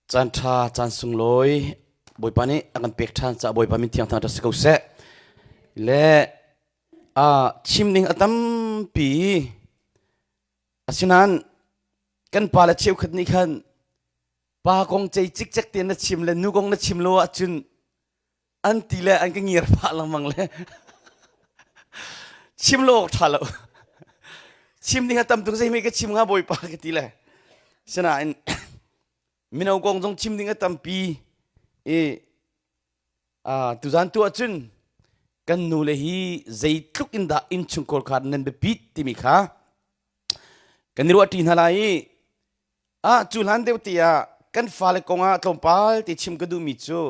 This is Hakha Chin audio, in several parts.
Caan ṭha, caan sunglawi Bawipa nih a kan pek ṭhan caah Bawipa min thiang thangṭhat si ko seh. Le chim ding a tampi. Asinain kan pa le cheukhat nih khan pa kong cei cikcek tein na chim le nu kong na chim lo ahcun an ti le an ka ngir phah lengmang le chim lo awk ṭha lo. Chim ding a tam tuk zeihmeh ka chim hnga Bawipa ka ti le. Sinain mino kong zong chim ding a tampi i tuzan tu ahcun kan nu le hi zeitluk in dah innchungkhar kha nan biapit timi kha kan i ruah ṭi hna lai i ah cu hlan deuh te ah kan fale kong ah tlawmpal te chim ka duhmi cu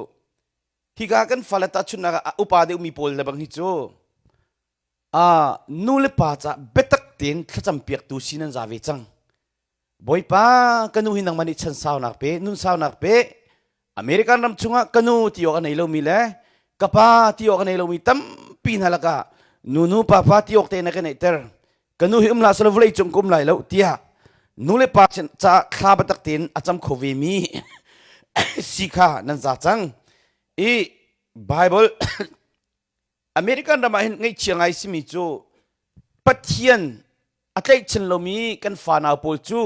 hika kan fale tahchunhnak ah upa deuhmi pawl le bang hi cu nu le pa ca biatak tein thlacam piaktu si nan za ve cang. Bawipa ka nu hi nangmah nih chan saunak pe, nun saunak pe. American ram chungah ka nu ti awk a nei lomi le ka pa ti awk a nei lomi tampi hna lakah nunu papa ti awk te na ka neihter. Ka nu hi um la selaw vawlei cung ka um lai lo tiah nu le pa caah thla biatak tein a cam kho ve mi si kha nan za cang. I Bible American ram ah hin ngaihchia ngai simi cu Pathian a tlaihchan lomi kan fanau pawl cu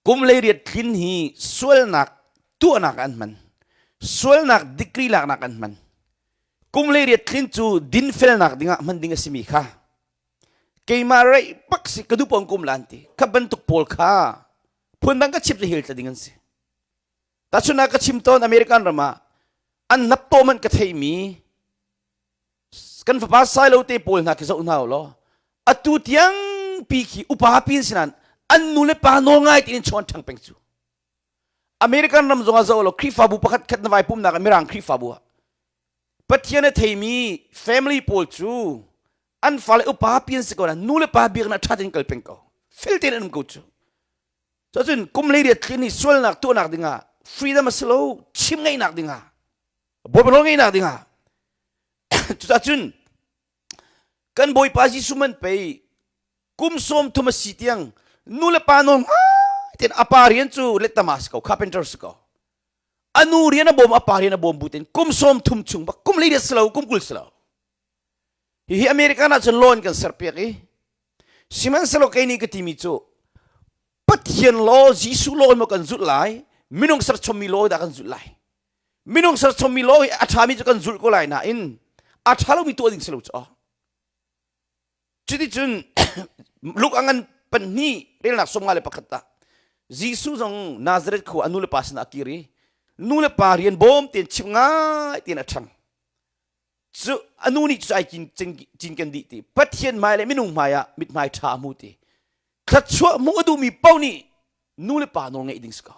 kum leiriat tlin hi sualnak tuahnak an hman. Sualnak degree laknak an hman. Kum leiriat tlin cu dinfelnak dingah hman ding a simi kha keimah reih bak si ka duh kum lan ti kha bantuk pawl kha phundang ka chip le hil tla ding an si. Tahchunhnak ka chim tawn American ram ah an hnaptawm an ka theimi kan fapa Sailo te pawl hna khi zoh hna u law atu tiang pi khi upa pi sinan an nu le pa nawl ngai tiin chawn ṭhang peng cu American ram zong ah zoh law Khrihfabu pakhat khat na vai pumnak ah Mirang Khrihfabu ah Pathian a theimi family pawl cu an fale upa pi an si ko na nu le pa biaknak ṭha tein kal peng ko fel tein an um ko cu Cun kum 18 tlin i sualnak tuahnak dingah freedom a si lo chim ngeihnak dingah Bawipa nawl ngeihnak dingah cucaah cun kan Bawipa Jesuh man pei kum 30 a si tiang nu le pa nawl ngai tein a pa rian cu lettama si ko carpenter si ko a nu rian a bawm a pa rian a bawm bu tein kum 30 chung bak kum 18 si lo kum 20 si lo Hihi American ah cun law in kan serpiak i sihmanhsehlaw kei nih ka timi cu Pathian law Jesuh law in maw kan zulh lai minung serchommi law dah kan zulh lai minung serchommi law hi a ṭhami cu kan zulh ko lai nain a ṭha lomi tuah ding si lo cu cuticun Luke a ngan panhnih relnak 51 ah Jesuh zong Nazareth khua a nu le pa sinah a kir i nu le pa rian bawm tein chim ngai tein a ṭhang Cu a nu nih cu ai cinken dih ti Pathian hmai le minung hmai ah mithmai ṭha a hmu ti thluachuah hmuh a duhmi paoh nih nu le pa nawl ngeih ding si ko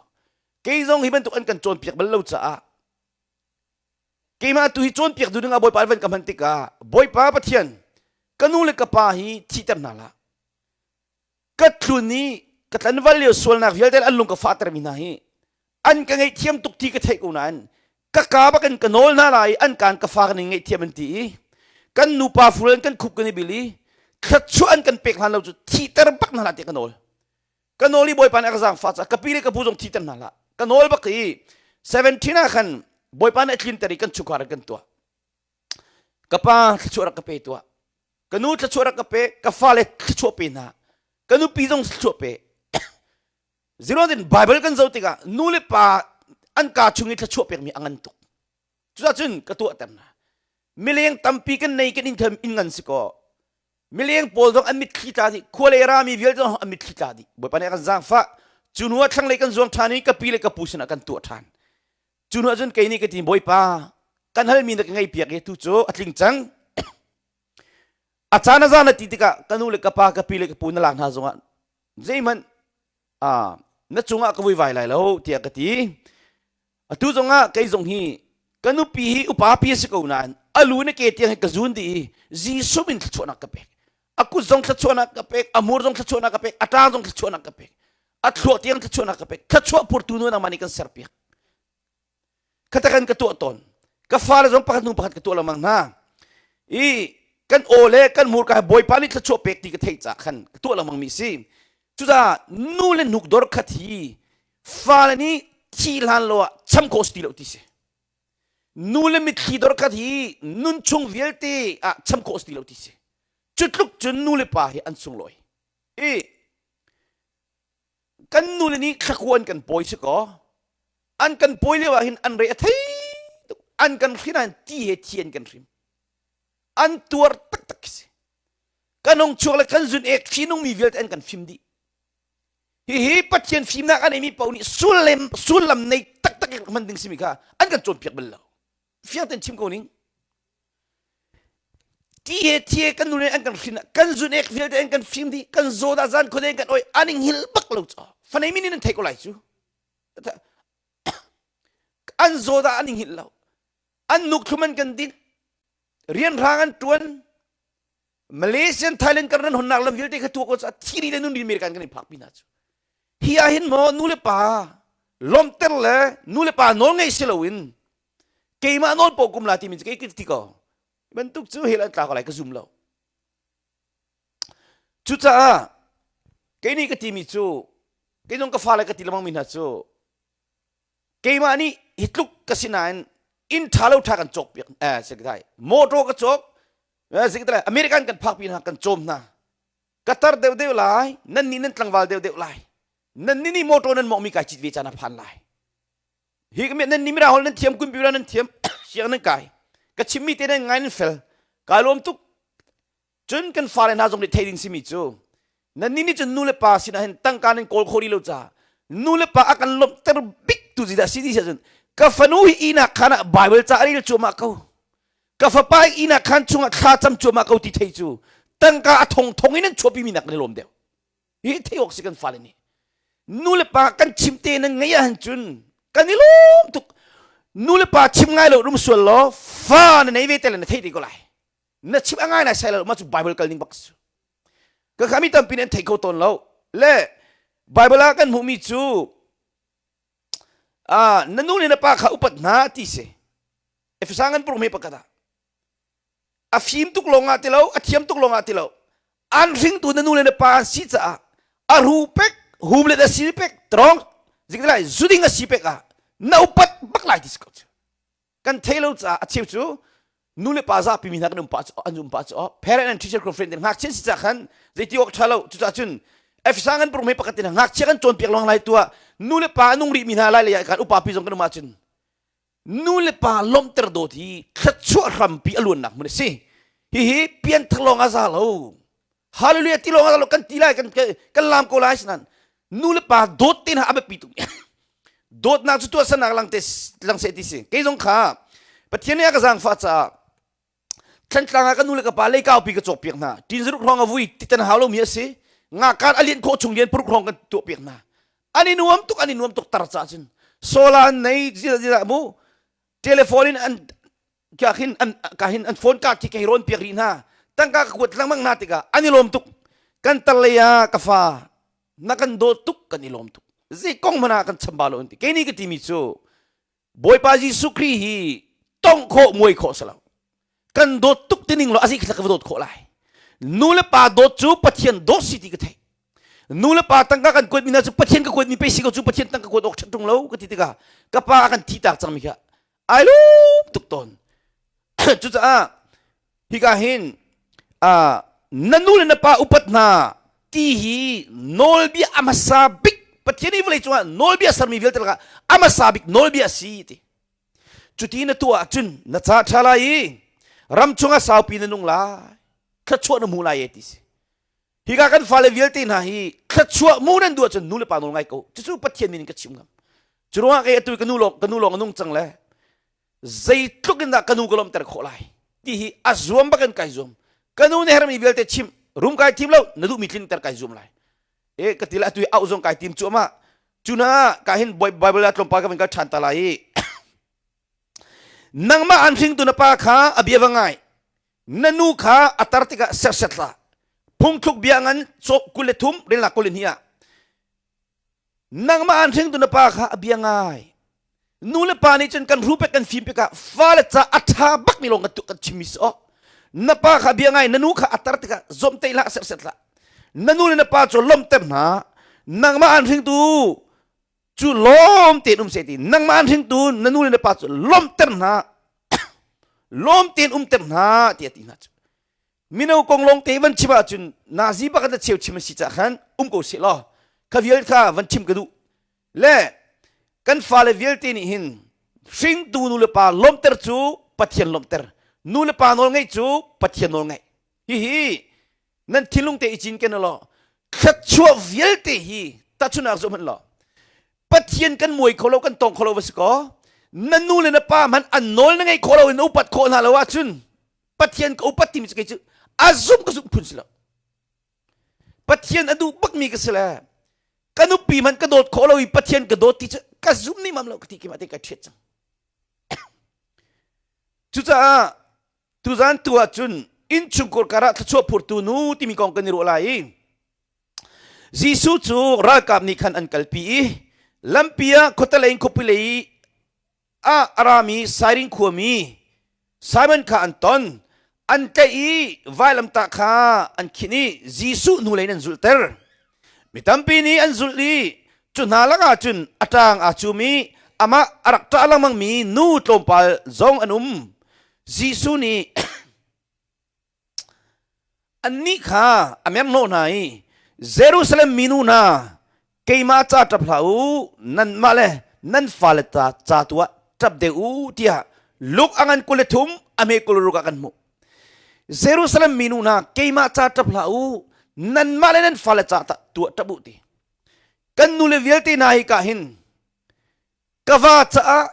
kei zong hi bantuk an kan cawnpiak bal lo caah keimah tu hi cawnpiak duh ding ah Bawipa van ka hman tikah Bawipa Pathian ka nu le ka pa hi thihter hna hlah ka tlun i ka tlanval lio sualnak vialte an lung ka fahtermi hna hi an ka ngaihthiam tuk ti ka theih ko nain ka ka bak in ka nawl hna lai an kaan ka fa kan in ngaihthiam an ti i kan nupa ful in kan khup kan i bil i thluachuah an kan pek hlan lo cu thihter bak hna hlah ti ka nawl ka nawl i bawipa nih a ka zaangfah caah ka pi le ka pu zong thihter hna hlah ka nawl bak i 17 ah khan bawipa nih a tlinter i kan chungkhar in kan tuah ka pa thluachuah rak ka pe tuah ka nu thluachuah rak ka pe ka fale thluachuah pe hna ka nupi zong thluachuah pe zero din bible kan zoh tikah nu le pa an ka chung i thluachuah pekmi a ngan tuk cucun ka tuahter hna mileng tampi kan nei kan in in ngan si ko mileng pawl zong an mitthli tla dih khua le rami vialte zong an mitthli tla dih bawipa nih a kan zaangfah cu hnu ah thlanglei kan zuang ṭhan i ka pi le ka pu sinah kan tuah ṭhan Cu hnu ahcun kei nih ka ti Bawipa kan halmi na ka ngaihpiak i tu cu a tling cang. A caan a zan a ti tikah ka nu le ka pa ka pi le ka pu na lak hna zongah zeihmanh ah na cungah ka vuivai lai lo tiah ka ti. Atu zongah kei zong hi ka nupi hi upa pi a si ko nain a lu na ke tiang hi ka zun dih i Jesuh min thluachuahnak ka pek. A kut zong thluachuahnak ka pek, a mur zong thluachuahnak ka pek, a ṭang zong thluachuahnak ka pek. A thluak tiang thluachuahnak ka pek. Thluachuah phurtu nu nangmah nih kan serpiak. Khatakan ka tuah tawn. Ka fale zong pakhat hnu pakhat ka tuah lengmang hna. I kan aw le kan hmurka he Bawipa nih thluachuah pek ti ka theih caah khan ka tuah lengmang mi si. Cucaah nu le hnuk dor khat hi fale nih Thi hlan lo ah cham khawh si ti lo ti si. Nu le mitthli dor khat hi nun chung vialte ah cham khawh si ti lo ti si. Cu tluk cun nu le pa hi an sunglawi. I kan nu le nih thlakua an kan pawi si kaw an kan pawi lio ah hin an re a thei tuk an kan hrin ah ti he thi an kan hrim an tuar taktak khi si kan hung chuak le kan zun ek fi nungmi vialte an kan fim dih hihi Pathian fimnak a neimi paoh nih sullam sullam nei taktak in hman ding simi kha an kan cawnpiak bal lo fiang tein chim ko ning ti he thi he kan nu le an kan hrin kan zun ek vialte an kan fim dih kan zaw dah zan khuade kan oi an ing hil bak lo cho fanei min in an thei ko lai cu an zaw dah an ing hil lo an nuk thlum an kan din rian rang an tuan Malaysian Thailand kan ran honnak lam vialte kha tuak ko thiri le nun ri American kan i phak pi hna cu hi ah hin maw nu le pa lomter le nu le pa nawl ngei si loin keimah nawl po kum la timi cu kei ti ko bantuk cu hel an tla ko lai ka zum lo cucaah kei nih ka timi cu kei zong ka fale ka ti lengmang mi hna cu keimah nih hi tluk ka si nain inn ṭha lo ṭha kan cawk piak eh sekdai motor ka cawk eh American kan phak pi hna kan cawm hna ka tar deuh deuh lai nan nih nan tlangval deuh deuh lai nan nih nih motor nan mawh mi kai cit ve caan a phan lai hi ka nan nih mira hol nan thiam kumpi nan thiam siang nan kai ka chimmi te nan ngai nan fel kai lawm tuk Cun kan fale hna zong nih theih ding simi cu nannih nih cun nu le pa sinah hin tangka nan kawl khawh rih lo caah nu le pa a kan lawmhter bik tu zeidah si ti siah cun ka fanu hi ihnak khaan ah Bible ca a rel cuahmah ko ka fapa hi ihnak khaan chungah thla cam cuahmah ko ti thei cu tangka a thong thong in an chuahpi mi nak kan i lawm deuh hi theih awk si kan fale nih nu le pa kan chim te nan ngeih ahhin cun kan i lawm tuk nu le pa chim ngai lo rum sual law fa na nei ve te le na theih te ko lai na chim a ngai nai sai lo mah cu Bible kal ning bak su ka kha mi tampi nih an thei kho tawn lo le Bible ah kan hmuhmi cu ah na nu le na pa kha upat hna ti si Efesa ngan puruk me pakhat ah a fim tuk lawng ah ti lo a thiam tuk lawng ah ti lo an hringtu na nu le na pa an si caah a ru pek hum le a si pek trong zik lai zuding a si pek ah na upat bak lai ti si ko cu kan thei lo caah a cheu cu nu le pa zapi mi hna kan um pah cu an um pah cu parent and teacher conference in ngakchia si ca khan zeiti awk tha lo cucaah cun Efesa ngan purung he pakhat in ngakchia kan cawnpiak lawng lai tuah nu le pa nung rih mi hna lai le kan upa pi zong kan um ahcun nu le pa lawmhter dawt hi thluachuah hrampi a luannak hmun a si hihi pianthar lawng a za lo Hallelujah ti lawng ah kan ti lai kan kan lam ko lai sinan nu le pa dawt te hna a biapi tuk dawtnak cu tuahsernak lang te lang se ti si kei zong kha Pathian nih a ka zaangfah caah Thlantlang ah ka nu le ka pa lei kaupi ka cawk piak hna tin zaruk hrawng a vui titan hau lomi a si nga kar a lian khawh chung lian paruk hrawng kan tuah piak hna an i nuam tuk an i nuam tuk tar caah cun solar an nei zira zira mu telephone in an ka hin an ka hin an phone card khi ka hi rawn piak rih hna tangka ka kuat lengmang hna tikah an i lawm tuk kan tar lei ah ka fa na kan dawt tuk kan i lawm tuk zei kong hmanh ah kan chamba lo an ti kei nih ka timi cu Bawipa Jesuh Khrih hi tongh khawh muai khawh si lo kan dawt tuk tining lo azi ka dawt khawh lai nu le pa dawt cu Pathian dawt si ti ka theih nu le pa tangka kan kuat mi hna cu Pathian ka kuat mi pe si ko cu Pathian tangka kuat awk ṭhat ṭung lo ka ti tikah ka pa a kan thi tak cang mi kha ai lum tuk tawn cucaah hika hin na nu le na pa upat hna ti hi nawlbia a hmasa bik Pathian i vawlei cungah nawlbia sermi vialte lakah a hmasa bik nawlbia si ti cuti na tuah ahcun na ca ṭha lai i ram chungah saupi na nung lai thluachuah na hmu lai e ti si Hika kan fale vialte hna hi thluachuah mu nan duh ahcun nu le pa nawl ngai ko. Cucu Pathian min in ka chim ngam. Cu ruangah kei atu ka nu lawng ka nu lawng a nung cang le zeitluk in dah ka nu ka lawmhter khawh lai ti hi a zuam bak in kai zuam. Ka nu nih hermi vialte chim rum kai thim lo na duhmi tlinter kai zuam lai. E ka ti le atu hi auh zong kai tim cuahmah. Cu na ka hin Bible ah tlawmpal ka van kal ṭhan ta lai i nangmah an hringtu na pa kha a bia va ngai na nu kha a tar tikah sersiat hlah phungthluk bia ngan 23 relnak 22 ah nangmah an hringtu na pa kha a bia ngai nu le pa nih cun kan ru pek kan fim pek ah fale ca a ṭha bak mi lawng kan kan chimmi si awk na pa kha bia ngai na nu kha a tar tikah zomteih hlah sersiat hlah na nu le na pa cu lawmhter hna nangmah an hringtu. Cu lawm tein um seh ti nangmah an hringtu na nu le na pa cu lawmhter hna lawm tein umter hna tiah ti hna cu. Mino kong lawng te van chim ahcun nazi pakhat le cheu chim a si cah khan um ko seh law kha vial kha van chim ka duh. Le kan fale vialte nih hin hringtu nu le pa lawmhter cu Pathian lawmhter, nu le pa nawl ngeih cu Pathian nawl ngeih. Hihi nan thinlung te i cinken law thluachuah vialte hi tahchunhnak zoh hmanh law Pathian kan muai kho lo kan tong kho lo va si kaw na nu le na pa hmanh an nawl na ngeih khawh lo in na upat khawh hna lo ahcun Pathian ka upat timi cu kei cu a zumh ka zumh phun si lo. Pathian a duh bakmi ka si le ka nupi hmanh ka dawt khawh lo i Pathian ka dawt ti cu ka zum nih mam lo ka ti ki ma te ka ṭhiat cang. Cucaah tuzan tu ahcun innchungkhar karah thluachuah phurtu nu timi kong kan i ruah lai i Jesuh cu ralkap nih khan an kalpi i lampi ah khuatelei in khuapi lei ah a rami Sairin khuami Simon kha an ton. An tlaih i vailamtah kha an khinh i Jesuh hnulei in an zulhter. Mi tampi nih an zulh i cu hna lakah cun a ṭang aa cum i amah a rak ṭah lengmangmi nu tlawmpal zong an um. Jesuh nih Annih kha a merhnawh hna i, Jerusalem minu hna, keimah ca ṭap hlah u, nanmah le nan fale ta ca tu ah ṭap deuh u, tiah Luke a ngan 23 a hme 26 ah kan hmuh. Jerusalem minu hna, keimah ca ṭap hlah u, nanmah le nan fale ca tu ah ṭap u ti. Kan nule vialte hna hi ka hin ka va caah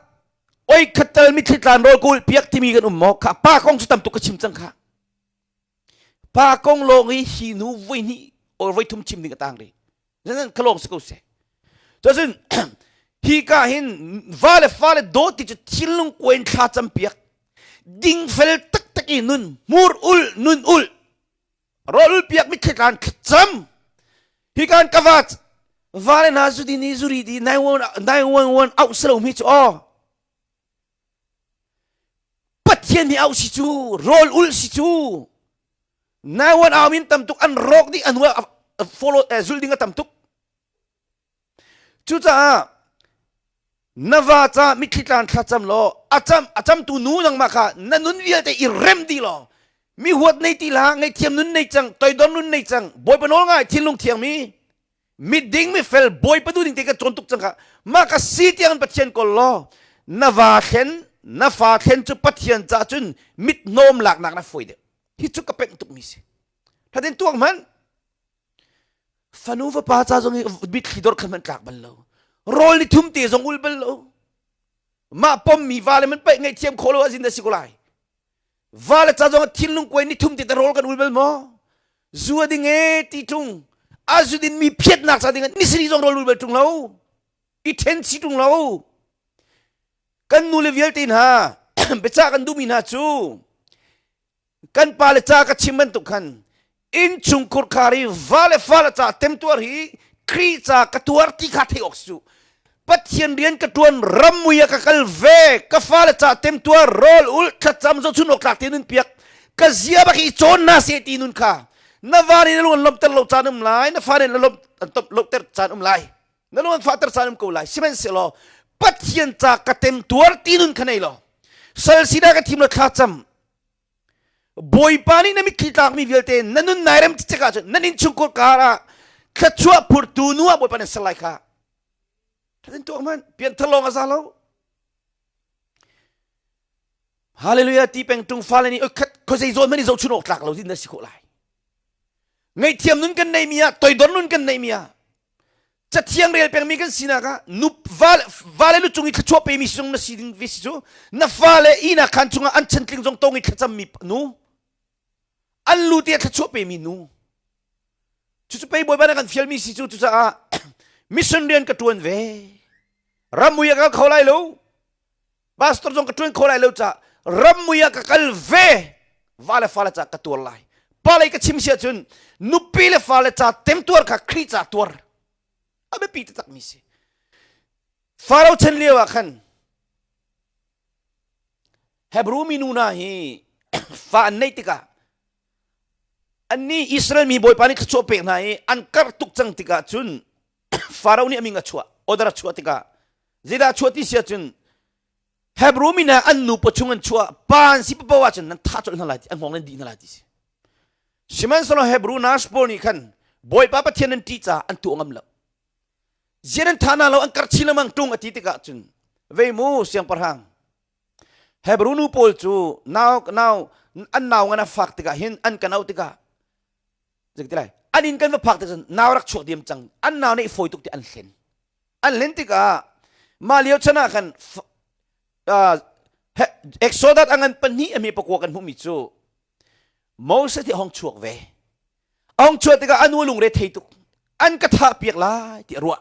oi khat tal mitthli tlan rawl kawl piak timi kan um maw kha pa kong cu tam tuk ka chim cang kha pa kong lawng i hi nu voi hnih or voi thum chim ding a tang ri nan ka lawng si ko seh cun hi ka hin va le fa le dawt ti cu thinlung kuain thla cam piak dingfel taktak i nun hmur ul nun ul rawl piak mitthli tlan thlacam hi kan ka va va le na zu di ni zuri di 911 auh silo mi cu aw Pathian nih auh si cu rawl ul si cu 911 au min tam tuk an rawk dih an follow zul ding a tam tuk Cucaah na va ca mitthli tlan thlacam law a cam a camtu nu nangmah kha na nun vialte i rem dih law mi huat nei ti hlah ngaihthiam nun nei cang toidor nun nei cang bawipa nawl ngai thinlung thiang mi miding mi fel bawipa duh ding te ka cawn tuk cang kha mah ka si tiang in pathian kawl law na va thlen na fa thlen cu pathian ca cun mit hnawm laknak na fawi deuh hi cu ka pemh tuk mi si thatin tuak hmanh Fanu fapa ca zong hi mitthli dor khan hmanh tlak bal lo. Rawl ni thum te zong ul bal lo. Mah pommi va le man paih ngaihthiam khawh lo azin da si ko lai. Va le ca zong thinlung kuai ni thum te ta rawl kan ul bal maw? Zu a ding e ti tung. A zu din mi phiatnak ca ding ni sari zong rawl ul bal tung lo. I then si tung lo. Kan nu le vialte hna biacah kan duhmi hna cu kan pale ca ka chim bantuk khan innchungkhur khar i va le fale ca temtuar hi Khrih ca ka tuar ti kha theih awk si cu Pathian rian ka tuan rammui ah ka kal ve ka fale ca temtuar rawl ul thlacam zohchun awk tlak te nun piak ka zia bak i cawn na se ti nun kha na va nih na lung an lawmhter lo caan um lai na fa nih na lawmh an lawmhter caan um lai na lung an fahter caan um ko lai sihmanhsehlaw Pathian ca ka temtuar ti nun kha nei law sal sinah ka thim lo thlacam Bawipa nih na mitthli tlakmi vialte na nun nai rem cicek ahcun nan innchungkhar kar ah thluachuah phurtu nu ah Bawipa nan ser lai kha. Thatin tuak man pianthar lawng a za lo. Hallelujah ti peng tung fale nih khat khozei zawn man i zohchun awk tlak lo din na si khawh lai. Ngaihthiam nun kan nei mi ah toidor nun kan nei mi ah cathiang rel pengmi kan sinak ah nu vale lu cung i thluachuah pemi zong na si ding ve si cu na fale ihnak khaan chungah an chantling zong tong i thlacammi nu an lu te thluachuah pemi nu cucu pei bawipa na kan fialmi si cu cucaah mission rian ka tuan ve ramui a kal kho lai lo pastor zong ka ṭuan kho lai lo ca rammui ah ka kal ve va le fale ca ka tuar lai pa lei ka chim si ahcun nupi le fale ca temtuar kha Khrih ca tuar a biapi taktak mi si Faro chan lio ah khan Hebrew minu hna hi fa an neih tikah annih Israel mi Bawipa nih thluachuah pek hna i an karh tuk cang tikah cun Faro nih a ming a chuah. Order a chuah tikah zeidah a chuah ti si ahcun Hebrew mi hna an nupa chung an chuah pa an si paoh ahcun nan thah colh hna lai ti an hngawng nan dih hna lai ti si. Sihmanhsehlaw Hebrew nurse pawl nih khan Bawipa Pathian an ṭih caah an tuah ngam lo. Zian an thah hna lo an karh chin lengmang ṭung a ti tikah cun vei mu siangpahrang Hebrew nu pawl cu nau nau an nau ngan a fak tikah hin an kan auh tikah zei ti lai an inn kan va phak tikah nau rak chuak diam cang an nau nih fawi tuk ti an hlen an hlen tikah mah lio chan ah khan Exodus a ngan pahnih a mi pakua kan hmuhmi cu Moses hi hong chuak ve a hong chuah tikah a nu lungre thei tuk an ka thah piak lai ti a ruah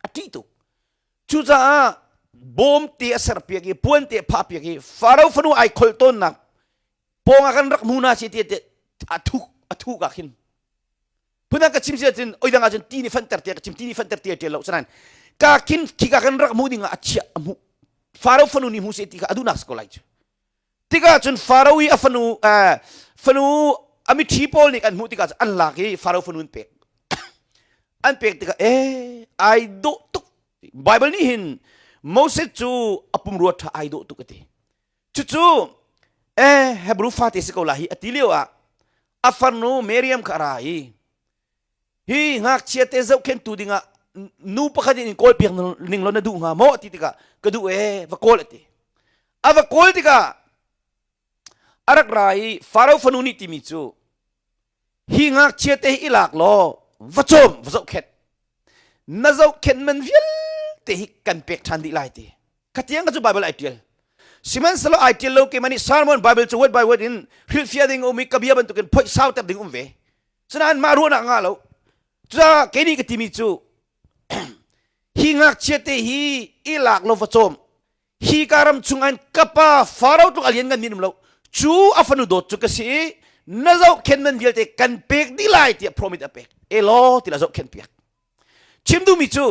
a ṭih tuk cucaah bawm te a serpiak i puan te a phahpiak i Faro fanu ai kholh tawnnak pawng ah kan rak hmu hna si ti a thuk a thuk ah khin phundang ka chim si ahcun oi dang ahcun ti nih fanter tiah ka chim ti nih fanter tiah ṭial lo sanain ka khin khika kan rak hmu ding ah a chiah a hmuh Faro fanu nih hmu seh ti kha a duhnak si ko lai cu tikah cun Faro i a fanu fanu a mithi pawl nih an hmuh tikah an lak i Faro fanu an pek an pek tikah eh ai dawh tuk Bible nih hin Moses cu a pumrua ṭha ai dawh tuk a ti cucu eh Hebrew fate si ko la hi a ti lio ah a farnu Miriam kha a ra i hi ngakchia te zohkhentu dingah nu pakhat in kawl piak ning law na duh hnga maw ti tikah ka duh ee va kawl a ti a va kawl tikah a rak ra i Faro fanu nih timi cu hi ngakchia te hi i lak law va cawm va zohkhenh na zohkhenh man vialte hi kan pek ṭhan dih lai ti khatiang ka cu Bible ai ṭial sihmanhsehlaw ai ṭial lo keimah nih sermon Bible cu word by word in hrilhfiah ding um i ka bia bantukin phoih sau ter ding um ve Cunain mah ruahnak ngah lo. Cucaah kei nih ka timi cu hi ngakchia te hi i lak lo va cawm. Hi ka ram chung an ka pa Faro tluk a lian ngan mi um lo. Cu a fanu dawt cu ka si i na zohkhen man vialte kan pek dih lai tiah promise a pek. Elaw ti la zohkhen piak. Chim duhmi cu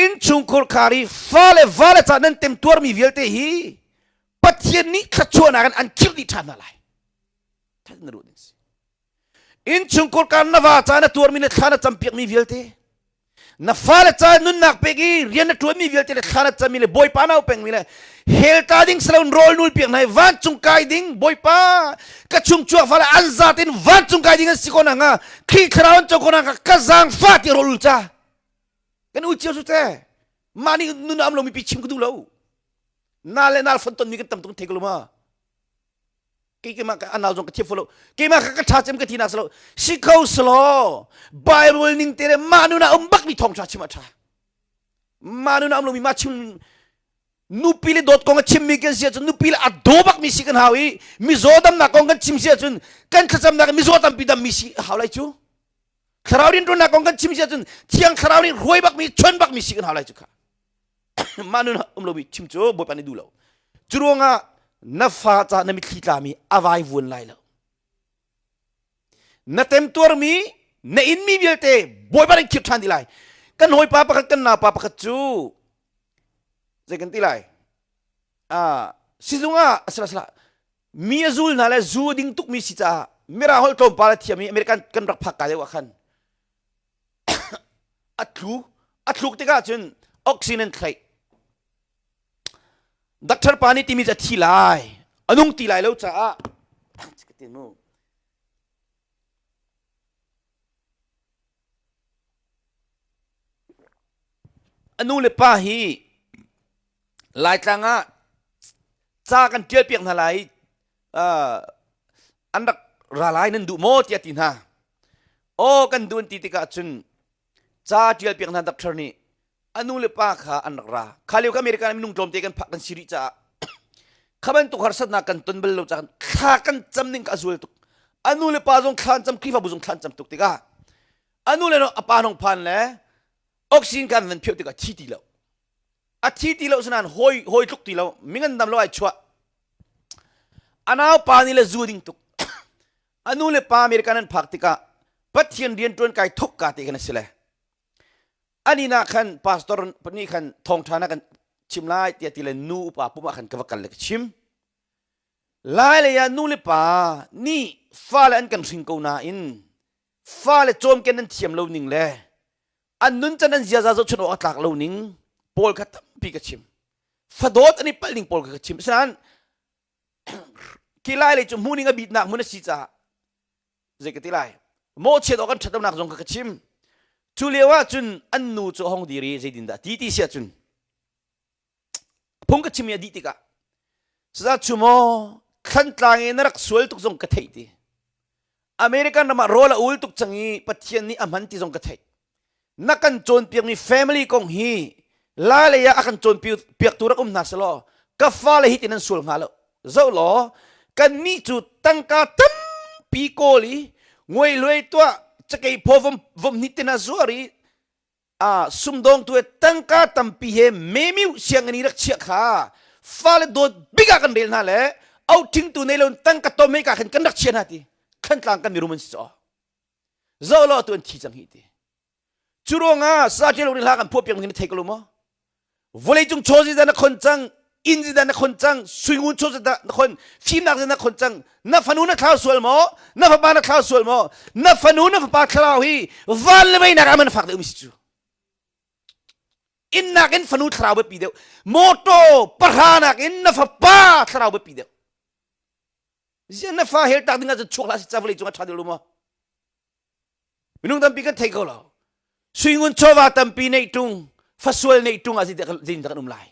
innchungkhur khar i fale vale ca nan temtuarmi vialte hi Pathian nih thluachuahnak in an khirh dih ṭhan hna lai. That na ruah ding si. Innchungkhur kar na va ca na tuarmi le thla na campiakmi vialte na fale ca nunnak pek i rian na ṭuanmi vialte le thla na cammi le Bawipa nau pengmi le hell tla ding silo rawl nul piak hna i vancung kai ding Bawipa ka chung chuak fale an zat in vancung kai ding an si ko na hnga Khrih thlarau an co ko na hnga ka zaangfah ti rawl ul ca kan ul cio su te mah nih nun am lomi pi chim ka duh lo nal le nal fon tonmi kan tam tuk thei ko lo ma kei keimah ka anau zong ka thiam lo keimah ka ka tha cem ka ti nak salo si kho slo bible ning te le mah nun ah um bak mi thawng tha chim a tha mah nun ah um lo mi ma chim nupi le dawt kong a chim mi kan si ahcun nupi le a daw bak mi si kan hau i mizaw damnak kong kan chim si ahcun kan thlacamnak mizaw tampi dam mi si hau lai cu thlarau rianṭuannak kong kan chim si ahcun thiang thlarau nih hruai bak mi chon bak mi si kan hau lai cu kha mah nun um lomi chim cu Bawipa nih duh lo cu ruangah na fa ca na mitthli tlami a vai vuan lai lo na temtuarmi na inmi vialte Bawipa nih khirh ṭhan dih lai kan hawipa pakhat kan naupa pakhat cu zei kan ti lai ah sizung ah asala sala mi a zul hna le zu a ding tukmi si caah mirang holh tlawmpal a thiam i American kan rak phak ka deuh ah khan a tlu a thluk tikah cun oxygen an thlaih doctor pa nih timi cu a thi lai a nung ti lai lo caah mu a nu le pa hi Laitlang ah ca kan ṭial piak hna lai an rak ra lai nan duh maw tiah ti hna aw kan duh an ti tikah cun ca ṭial piak hna doctor nih a nu le pa kha an rak ra kha lio ka American minung tlawmte kan phak kan si rih caah kha bantuk harsatnak kan ton bal lo caah thla kan cam ning ka a zual tuk a nu le pa zong thla an cam Khrihfabu zong thla an cam tuk tikah a nu le a pa nong phan le oxygen kan van pheuh tikah thi ti lo a thi ti lo sinain hawi hawi tluk ti lo mingan dam lo ai chuah a nau pa nih le zu ding tuk a nu le pa American an phak tikah Pathian rian ṭuan kai thok ka te kan si le ani na khan pastor nih khan thawngṭha na kan chim lai tiah ti le nu upa pum ah khan ka va kal le ka chim lai lei ah nu le pa nih fale an kan hring ko nain fale cawmken an thiam lo ning le. An nuncan an ziaza zohchun awk a tlak lo ning pawl kha tampi ka chim. Fadawt an i palh ning pawl kha ka chim. Asinain khi lai lei cu hmuhning a bitnak hmun a si caah zei ka ti lai mawhchiat awk an ṭhat lonak zong kha ka chim. Cu lio ah cun an nu cu a hong dir i zeitin dah ti ti si ahcun phung ka chim i a dih tikah saza chu maw thlantlang i na rak sual tuk zong ka theih ti American ram ah rawl a ul tuk cang i Pathian nih a hman ti zong ka theih na kan cawnpiakmi family kong hi la lei ah a kan cawnpiaktu rak um hna selaw ka fale hi tin an sual hnga lo zoh law kannih cu tangka tampi kawl i nguai luai tuah cakei phaw vom vom hnih tin ah zuar i a sumdawng tu tangka tampi he memiu sianginn i rak chiah kha fale dawt bik ah kan rel hna le outing tu nei lo tangka tom he ka khan kan rak chia hna ti khantlang kan mirum an si chaw zo lo tu an thi cang hi ti cu ruangah sa ṭial ri hla kan phuah piak ni thei ko lo maw vawlei cung chaw zi na khon cang inn zi na khon cang suingun chaw zi na khon fimnak zi na khon cang na fanu na thlau sual maw na fapa na thlau sual maw na fanu na fapa thlarau hi van le mei nak ah man fak deuh mi si cu inn nak in fanu thlarau biapi deuh motor pahra nak in na fapa thlarau biapi deuh zian na fa hel tak ding ah cun chuak hlah si ca vawlei cung ah ṭha deuh lo maw Minung tampi kan thei ko lo. Suingun chawva tampi neih ṭung, fasual neih ṭung ah zeitin kan um lai.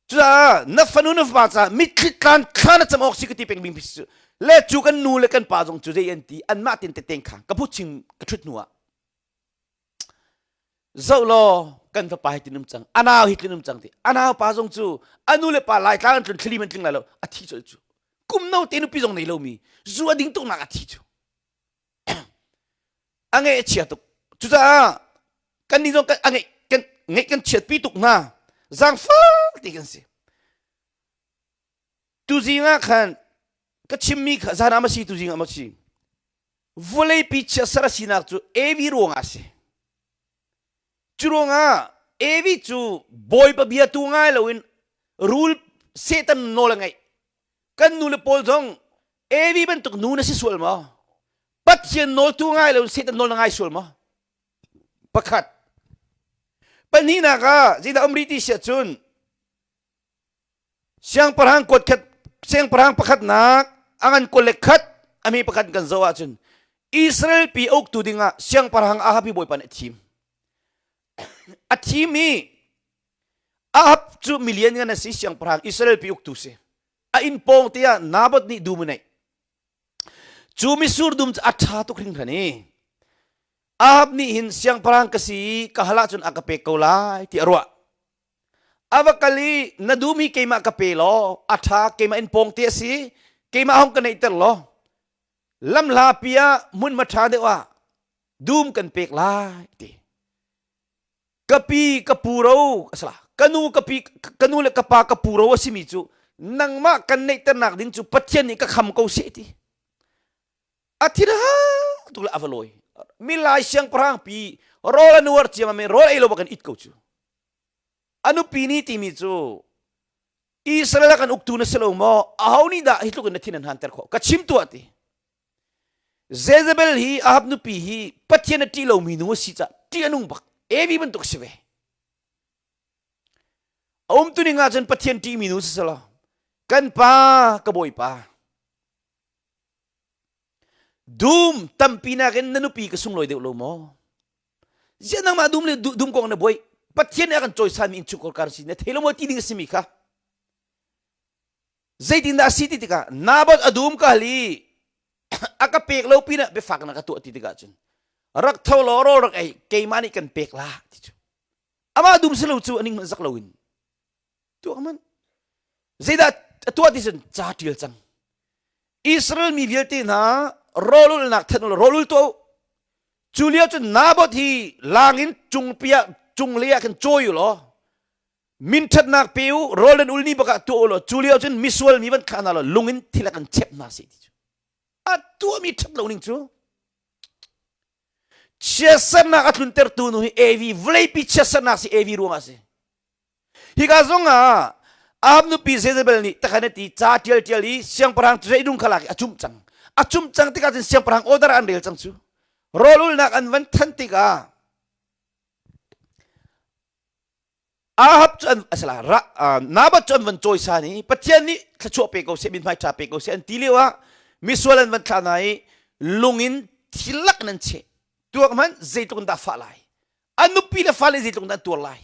Cucaah na fanu na fapa caah mitthli tlan thla na cam awk si ka ti peng bing cu le cu kan nu le kan pa zong cu zei an ti anmah tin teteng kha ka phuching ka ṭhut hnu ah zoh law kan fapa hi tin um cang anau hi tlin um cang ti anau pa zong cu anu le pa lai tlang an tlun thli man tling lai lo a thi col cu kum no te nupi zong nei lomi zu a ding tuk nak a thi cu a ngeih a chia tuk cucaah kan nih zong a ngeih kan ngeih kan chiatpi tuk hna zaangfak ti kan si tuzing ah khan ka chimmi kha zan ah ma si tuzing ah ma si vawleipi chiatser a sinak cu Evi ruangah a si cu ruangah Evi cu bawipa bia tu ngai loin rul Satan nawl a ngeih kan nu le pawl zong Evi bantuk nu na si sual maw Pathian nawl tu ngai lo Satan nawl na ngai sual maw pakhat pahnihnak ah zeidah um rih ti siah cun siangpahrang kuat khat siangpahrang pakhatnak a ngan kul le khat a mi pakhat kan zoh ahcun Israel pi uktu dingah siangpahrang Ahab hi Bawipa nih a thim a thim i Ahab cu milian ngan a si siangpahrang Israel pi uktu si a inn pawng te ah Naboth nih dum a neih cu misur dum cu a ṭha tuk hringhran i Ahab nih hin siangpahrang ka si i ka hal ahcun a ka pek ko lai ti a ruah a va kal i na dum hi keimah ka pe law a ṭha keimah inn pawng te a si keimah hong ka neihter law lamhlapi ah hmunhma ṭha deuh ah dum kan pek lai ti ka pi ka pu ro asala ka nu ka pi ka nu le ka pa ka pu ro a simi cu nangmah kan neihternak ding cu Pathian nih ka kham ko seh ti a thin ha tuk le a va lawi milai siangpahrang pi rawl a nuar ciam mi rawl ei lo bakin it ko cu a nupi ni timi cu Israel ah kan uktu na si lo maw aho nih dah hi tluk in na thin an hanter khawh ka chim tuah ti Jezebel hi Ahab nupi hi Pathian a ṭih lomi nu a si caah ṭih a nung bak. Evi bantuk si ve. A umtuning ahcun Pathian ṭihmi nu si selaw kan pa ka bawipa dum tampi nakin na nupi ka sunglawi deuh lo maw? Ziah nangmah dum le dum kong na buai Pathian nih a kan cawisanmi innchungkhar kar si na thei lo maw ti ding a simi kha Zeitindah a si ti tikah Naboth a dum ka hal i a ka pek lo pinah biafak na ka tuah ti tikah cun rak tho law rawl rak ei keimah nih kan pek la ti cu amah dum si lo cu aning hmanh zak loin tuah man zeidah a tuah ti cun ca ṭial cang Israel mi vialte hna rawlulnak thanh ulaw rawlul tuah u cu lio cun Naboth hi lang in cungpi ah cunglei ah khan cawi u law Minṭhatnak pe u, rawl nan ul ni bak ah tuah u law cu lio cun misual mi van thlah hna law lung in thil a kan chep hna seh ti cu. A tuahmi ṭhat lo ning cu chiatsernak a tluntertu nu hi Evi vawleipi chiatsernak si Evi ruangah a si. Hika zong ah Ahab nupi Jezebel nih takhan a ti ca ṭial ṭial i siangpahrang reidung kha lak i a cumh cang. A cumh cang tikah cun siangpahrang order an rel cang cu. Rawl ulnak an van than tikah. Ahab cu an asala ra Naboth cu an van cawisan i Pathian nih thluachuah pe ko seh mithmai ṭha pe ko seh an ti lio ah misual an van thlah hna i lung in thil lak in an cheh. Tuak hmanh zeitluk in dah fah lai? An nupi le fale zeitluk in dah an tuar lai?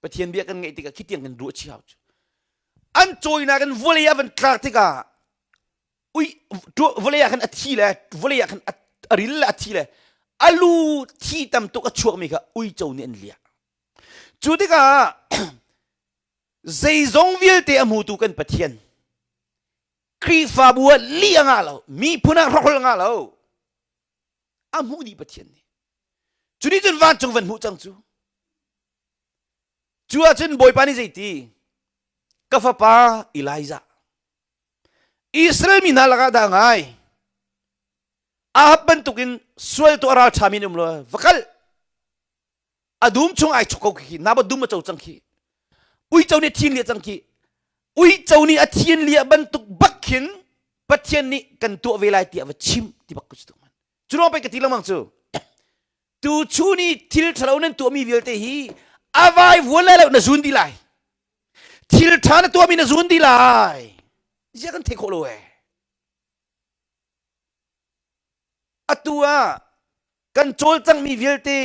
Pathian bia kan ngaih tikah khi tiang kan ruah chih hau cu. An cawinak in vawlei ah van tlak tikah ui vawlei ah khan a thi le vawlei ah khan a ril le a thi le a lu thi tam tuk a chuakmi kha uico nih an liah. Cu tikah zeizong vialte a hmutu kan Pathian Khrihfabu ah lih a ngah lo, miphun ah hrokhol a ngah lo. A hmuh dih Pathian nih. Cu nih cun vancung van hmuh cang cu. Cu ahcun Bawipa nih zeiti? Ka fapa Elijah Israel mi hna lakah dah ngai Ahab bantukin sual tuah ral ṭhami an um lo va kal a dum chung ai chok ko khi naba dum a co cang khi uico nih thin liah cang khi uico nih a thin liah bantuk bak khin Pathian nih kan tuah ve lai tiah va chim ti bak ku cu cu ruang pei ka ti lengmang cu tu chu ni thil ṭhalo nan tuahmi vialte hi a vai vuan lai lo na zun dih lai thil ṭha na tuahmi na zun dih lai zia kan thei khawh lo ee atu ah kan cawlcangmi vialte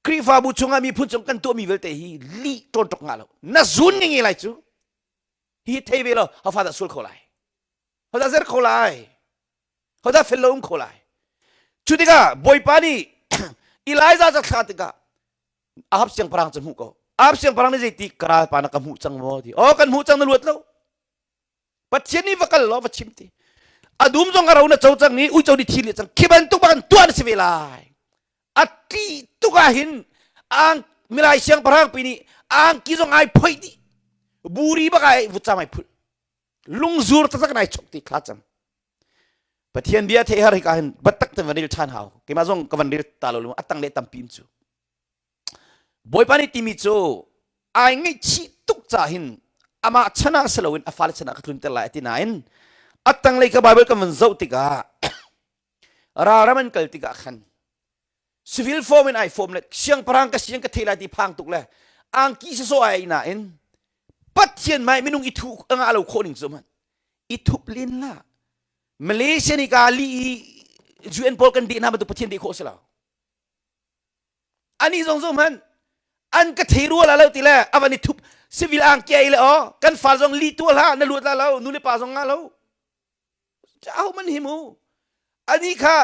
Khrihfabu chungah miphun chung kan tuahmi vialte hi lih ṭawnṭok ngah lo na zun nge lai cu hi thei ve lo hafa dah sul kho lai hodah zer kho lai hodah fel lo um kho lai cu tikah Bawipa nih Elijah ca thlah tikah Ahab siangpahrang cu hmuh ko Ahab siangpahrang nih zeiti ka ralpa na ka hmuh cang maw ti oh kan hmuh cang na luat lo Pathian nih va kal law va chim ti a dum zong a ro na co cang i uico nih thi le cang khi bantuk bak in tuah na si ve lai a ṭih tuk ah hin ang milai siangpahrang pi nih angki zong ai phoih dih buri bak ai vutcam ai phulh lungzur taktak in ai chok ti thla cam Pathian bia theih har hika hin biatak te van rel ṭhan hau keimah zong ka van rel ta lo a tang le tampi cu Bawipa nih timi cu ai ngaihchih tuk ca hin amah chan ah si loin a fale chan ah ka tlunter lai a ti nain a tanglei ka Bible kan van zoh tikah ralram an kal tikah khan civil form in ai form le siangpahrang ka siang ka thei lai ti phang tuk le angki sasaw ai nain Pathian mai minung i thu anga lo khawh ning cu man i thup len la Malaysia ni ka li UN pawl kan deh hna bantuk Pathian deh khawh si lo ani zong zong man an ka thei rua la lo ti le avan i thup civil ang ke le o kan fa zong li tu hla na luat la lo nu le pa zong nga lo aho man hi mu ani kha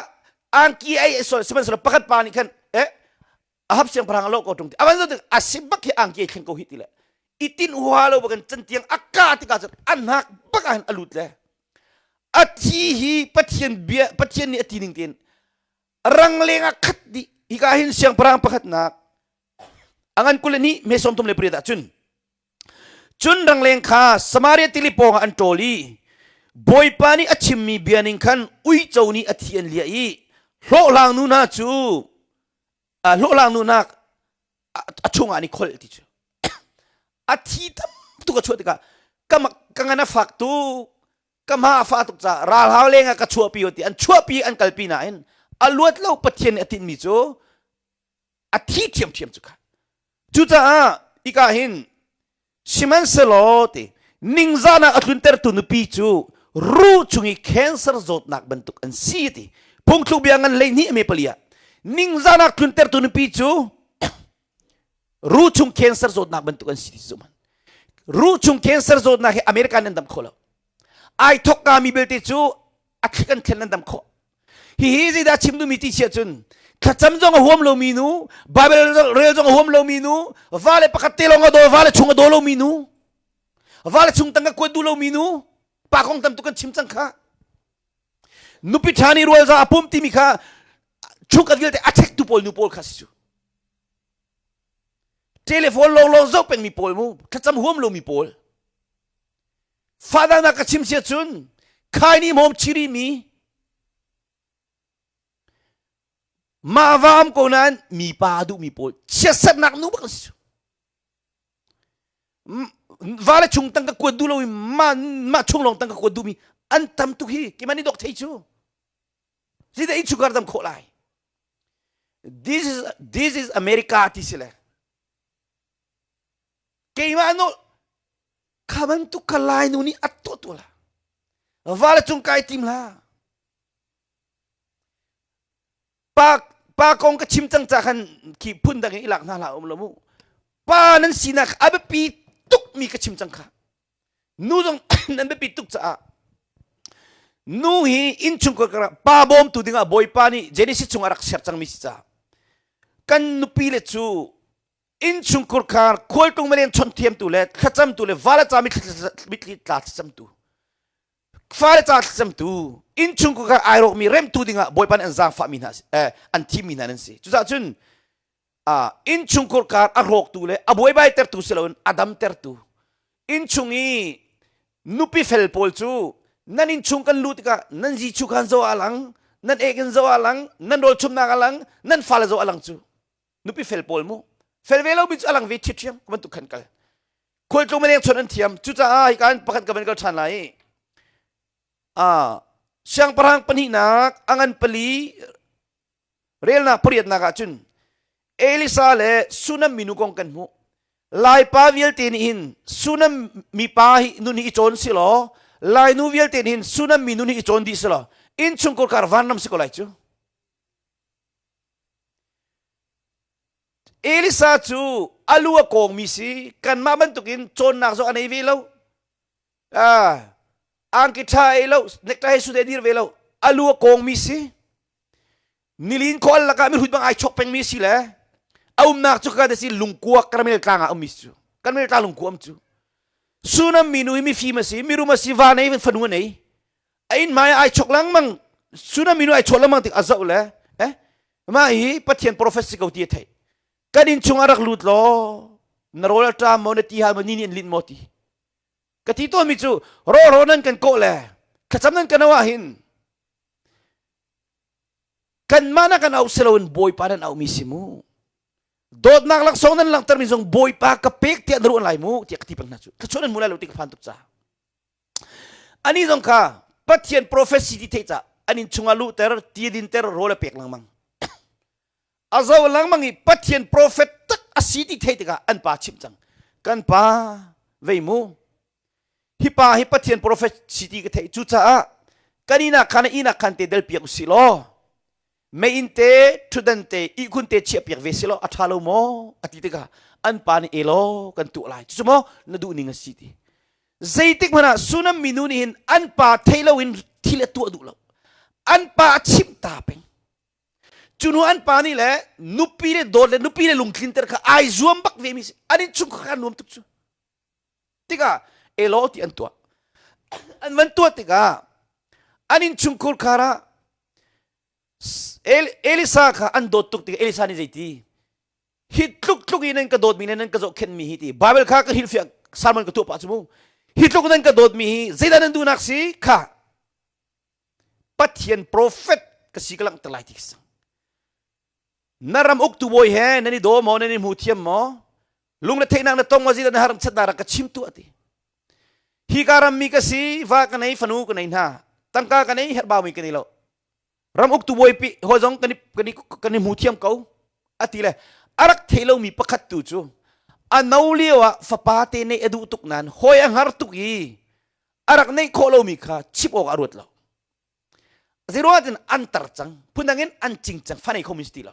angki ai sorry sihmanhsehlaw pakhat pa nih khan eh ahab siangpahrang a lo ko tung ti avan zo tik asi bak hi angki ai thleng ko hi ti le itin hua lo bakan cantiang akka tikah cun an hnak bak ah hin a lut le a thi hi pathian bia pathian nih a ti ning tein rangleng ah khat dih hika hin siangpahrang pakhatnak a ngan 20 ni me 38 ah cun cun rangleng kha Samaria tili pawngah an ṭawl i Bawipa nih a chimmi bia ning khan uico nih a thi an liah i hlawhhlang nu hna cu hlawhhlang nu hna a chungah an i kholh ti cu a thi tam tuk a chuah tikah ka ka ngan a fak tuk ka hma a fah tuk caah ralhau leng ah ka chuahpi ti an chuahpi an kalpi nain a luat lo Pathian nih a tinhmi cu a thi ṭhiamṭhiam cu kha cucaah ika hin sihmanhsehlaw ti ningzahnak a tluntertu nupi cu ruh chung i cancer zawtnak bantuk an si ti phungthluk bia ngan 12 ame pali ah ningzahnak tluntertu nupi cu ruh chung cancer zawtnak bantuk an si ti zu man ruh chung cancer zawtnak hi America nan dam kho lo ai thok ka mi belte cu a thlik an thlen nan dam kho hihi zeidah chim duhmi ti sia cun thlacam zong a huam lomi nu Bible rel zong a huam lomi nu vale pakhat te lawng a daw vale chung a daw lomi nu vale chung tang ka kuat duh lomi nu pa kong tam tuk kan chim cang kha nupi ṭha nih rual za a pum timi kha chungkhat vialte a chektu pawl nu pawl kha si cu Telephone lawnglawng zoh pengmi pawl mu thlacam huam lomi pawl father na ka chim sia cun khai ni mom chiri mi mah va am ko nain mi pa duh mi pawl chiatsernak nu bak si va le chung tang ka kuat duh lo i mah mah chung lawng tang ka kuat duh mi an tam tuk hi keimah nih dok thei cu zeidah innchungkhar dam khawh lai this is this is America ti si le. Keimah nawl kha bantuk kha Lainu nih a tuah tu la. Va le cung kai tim la. Pa pa kong ka chim cang ca khan khi phun dang in i lak hna hlah um lo mu. Pa nan sinak a biapi tuk mi ka chim cang kha. Nu zong nan biapi tuk caah nu hi innchungkhar karah pa bawmtu dingah Bawipa nih Genesis chung a rak ser cangmi si caah kan nupi le cu innchungkhar khar khualtlung malen chawnh thiamtu le thlacamtu le vala ca mitthli tla thlacamtu fale ca thlacamtu innchungkhar khar ai rawkmi remtu dingah Bawipa nih an zaangfahmi hna eh, an thimmi hna nan si cucaah cun innchungkhar kar a hrawktu le a buaibaitertu si loin a damtertu innchung i nupi fel pawl cu nan innchung kan luh tikah nan zichu khan zo a lang nan ek in zo a lang nan rawl chumnak a lang nan fale zo a lang cu nupi fel pawl mu fel ve lo mi cu a lang ve ṭhiṭhiam bantuk khan kal khualtlung maleng chon an thiam cucaah hi kan pakhat ka van kal ṭhan lai i siangpahrang pahnihnak a ngan pali Relnak pariatnak ah cun Elisa le Sunam minu kong kan hmuh. Laipa vialte nih hin Sunam mipa hi nun hi i cawn si law Lainu vialte nih hin Sunam mi nun hi i cawn dih si law innchungkhar kar vanram si ko lai cu. Elisa cu a lu a kawngmi si kanmah bantukin cawnnak zong a nei ve lo. Ah, angki ṭha ei lo, necktie he sude dir ve lo. A lu a kawngmi si. Nilin khual lakah mihrut bang ai chok pengmi si le a umnak cu ka si lungkua Karmel tlang ah ummi cu Karmel tlang lungkua um cu Sunam minu hi mifim a si mirum a si va nei fanu a nei a inn hmai ai chok lengmang Sunam minu ai chok lengmang tik a zoh le eh mah hi Pathian prophet si ko ti a theih kan inn chung ah rak lut law na rawl a ṭam maw na ti hal maw ni nih an linh maw ti ka ti tawnmi cu raw raw nan kan kawh le thlacam nan kan auh ah hin Kanmah na kan auh si loin Bawipa nan auhmi si mu. Dawtnak laksawng nan langhtermi zong Bawipa ka pek tiah na ruah lai mu tiah ka ti peng hna cu. Thluachuah nan hmu lai lo ti ka phan tuk caah. Ani zong kha Pathian prophecy ti theih ca an inn chungah luhter, ti dinter, rawl a pek lengmang. A zo lengmang i Pathian prophet tak a si ti theih tikah an pa chimh cang. Kan pa vei mu Hi pa hi Pathian profet si ti ka theih. Cucaah kan inak khan inak khan te del piak usih law meiinn te ṭhutdan te ihkhun te chiah piak ve si law a ṭha lo maw a ti tikah an pa nih elaw kan tuah lai cucu maw na duh ning a si ti zeitik hmanh ah Sunam minu nih hin an pa thei loin thil a tuah duh lo an pa a chimh ta peng cu hnu an pa nih le nupi le dawt le nupi le lungtlinter kha ai zuam bak ve mi si an innchung kha nuam tuk cu tikah elaw ti an tuah an van tuah tikah an innchungkhur khar ah Elisa kha an dawt tuk tikah Elisa nih zeiti hi tluk tluk in nan ka dawtmi le nan ka zohkhenhmi hi ti Bible kha ka hrilhfiah sermon ka tuah pah cu mu hi tluk nan ka dawtmi hi zeidah nan duhnak si kha Pathian prophet ka si ka langhter lai ti ka Na ram uktu bawi he nan i daw maw, nan i hmu thiam maw? Lungretheihnak na tong maw, zeidah na har chatnak rak ka chim tuah ti. Hi ka rammi ka si, va ka nei, fanu ka nei hna. Tangka ka nei, herhbaumi ka nei lo. Ram uktu bawi pi hawi zong kan i, kan i, kan i hmu thiam ko. Ati le a rak thei lomi pakhat tu cu a no lio ah fapa te neih a duh tuk nain hawi a hngar tuk i a rak neih khawh lomi kha chim awk a ruat lo. Zeiruangah cun an tar cang, phundang in an cing cang, fa nei kho mi si ti lo.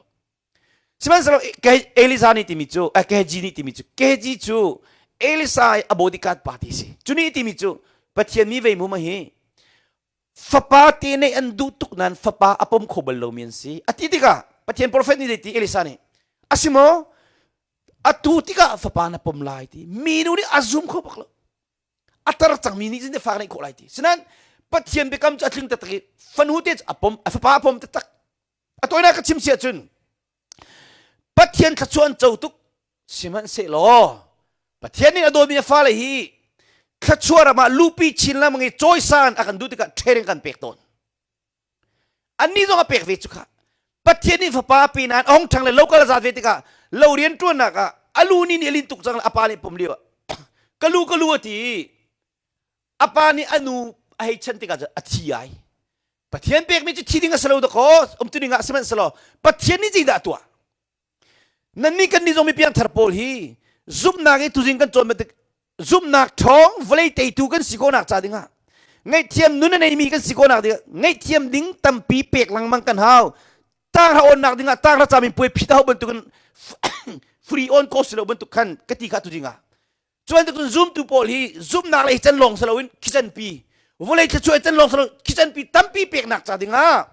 Sihmanhsehlaw Elisa nih timi cu, eh, Gehazi nih timi cu, Gehazi cu Elisa i a bodyguard pa ti si. Cu nih timi cu Pathian mi vei mu ma hi fapa te neih an duh tuk nain fapa a pom kho bal lomi an si. A ti tikah Pathian prophet nih zeiti Elisa nih a si maw atu tikah fapa na pom lai ti minu nih a zum kho bak lo. A tar cangmi nih cun fa neih khawh lai ti sinain Pathian biakam cu a tling taktak i fanu te cu a pom a fapa a pom taktak a tawinak ka chim si ahcun Pathian thluachuah an co tuk sihmanhsehlaw Pathian nih a dawtmi a fale hi thluachuah ram ah lupi chin lengmang i cawisan a kan duh tikah training kan pek tawn Annih zong a pek ve cu kha. Pathian nih fapa a pe nain a hung ṭhang le lokal a zat ve tikah lo rian ṭuannak ah a lu nih nih a lin tuk cang le a pa nih pum lio ah ka lu ka lu a ti i a pa nih a nu a hei chan tikah cun a thi ai. Pathian pekmi cu thi ding a si lo dakaw umtu ding ah sihmanhsehlaw Pathian nih zeidah a tuah? Nannih kan nih zong mi piangthar pawl hi Zumhnak i tuzing kan cawn bantuk zumhnak ṭhawng vawlei teitu kan si khawhnak ca dingah ngaihthiam nun a neimi kan si khawhnak dingah ngaihthiam ding tampi pek lengmang kan hau. Tanghra awnnak dingah tanghra camin puai phit a hau bantukin free on ko si lo bantuk khan ka ti kha tuzing ah. Cuan cun zumtu pawl hi zumhnak lei can lawng si loin khicanpi vawlei thluachuah can lawng si lo khicanpi tampi peknak ca dingah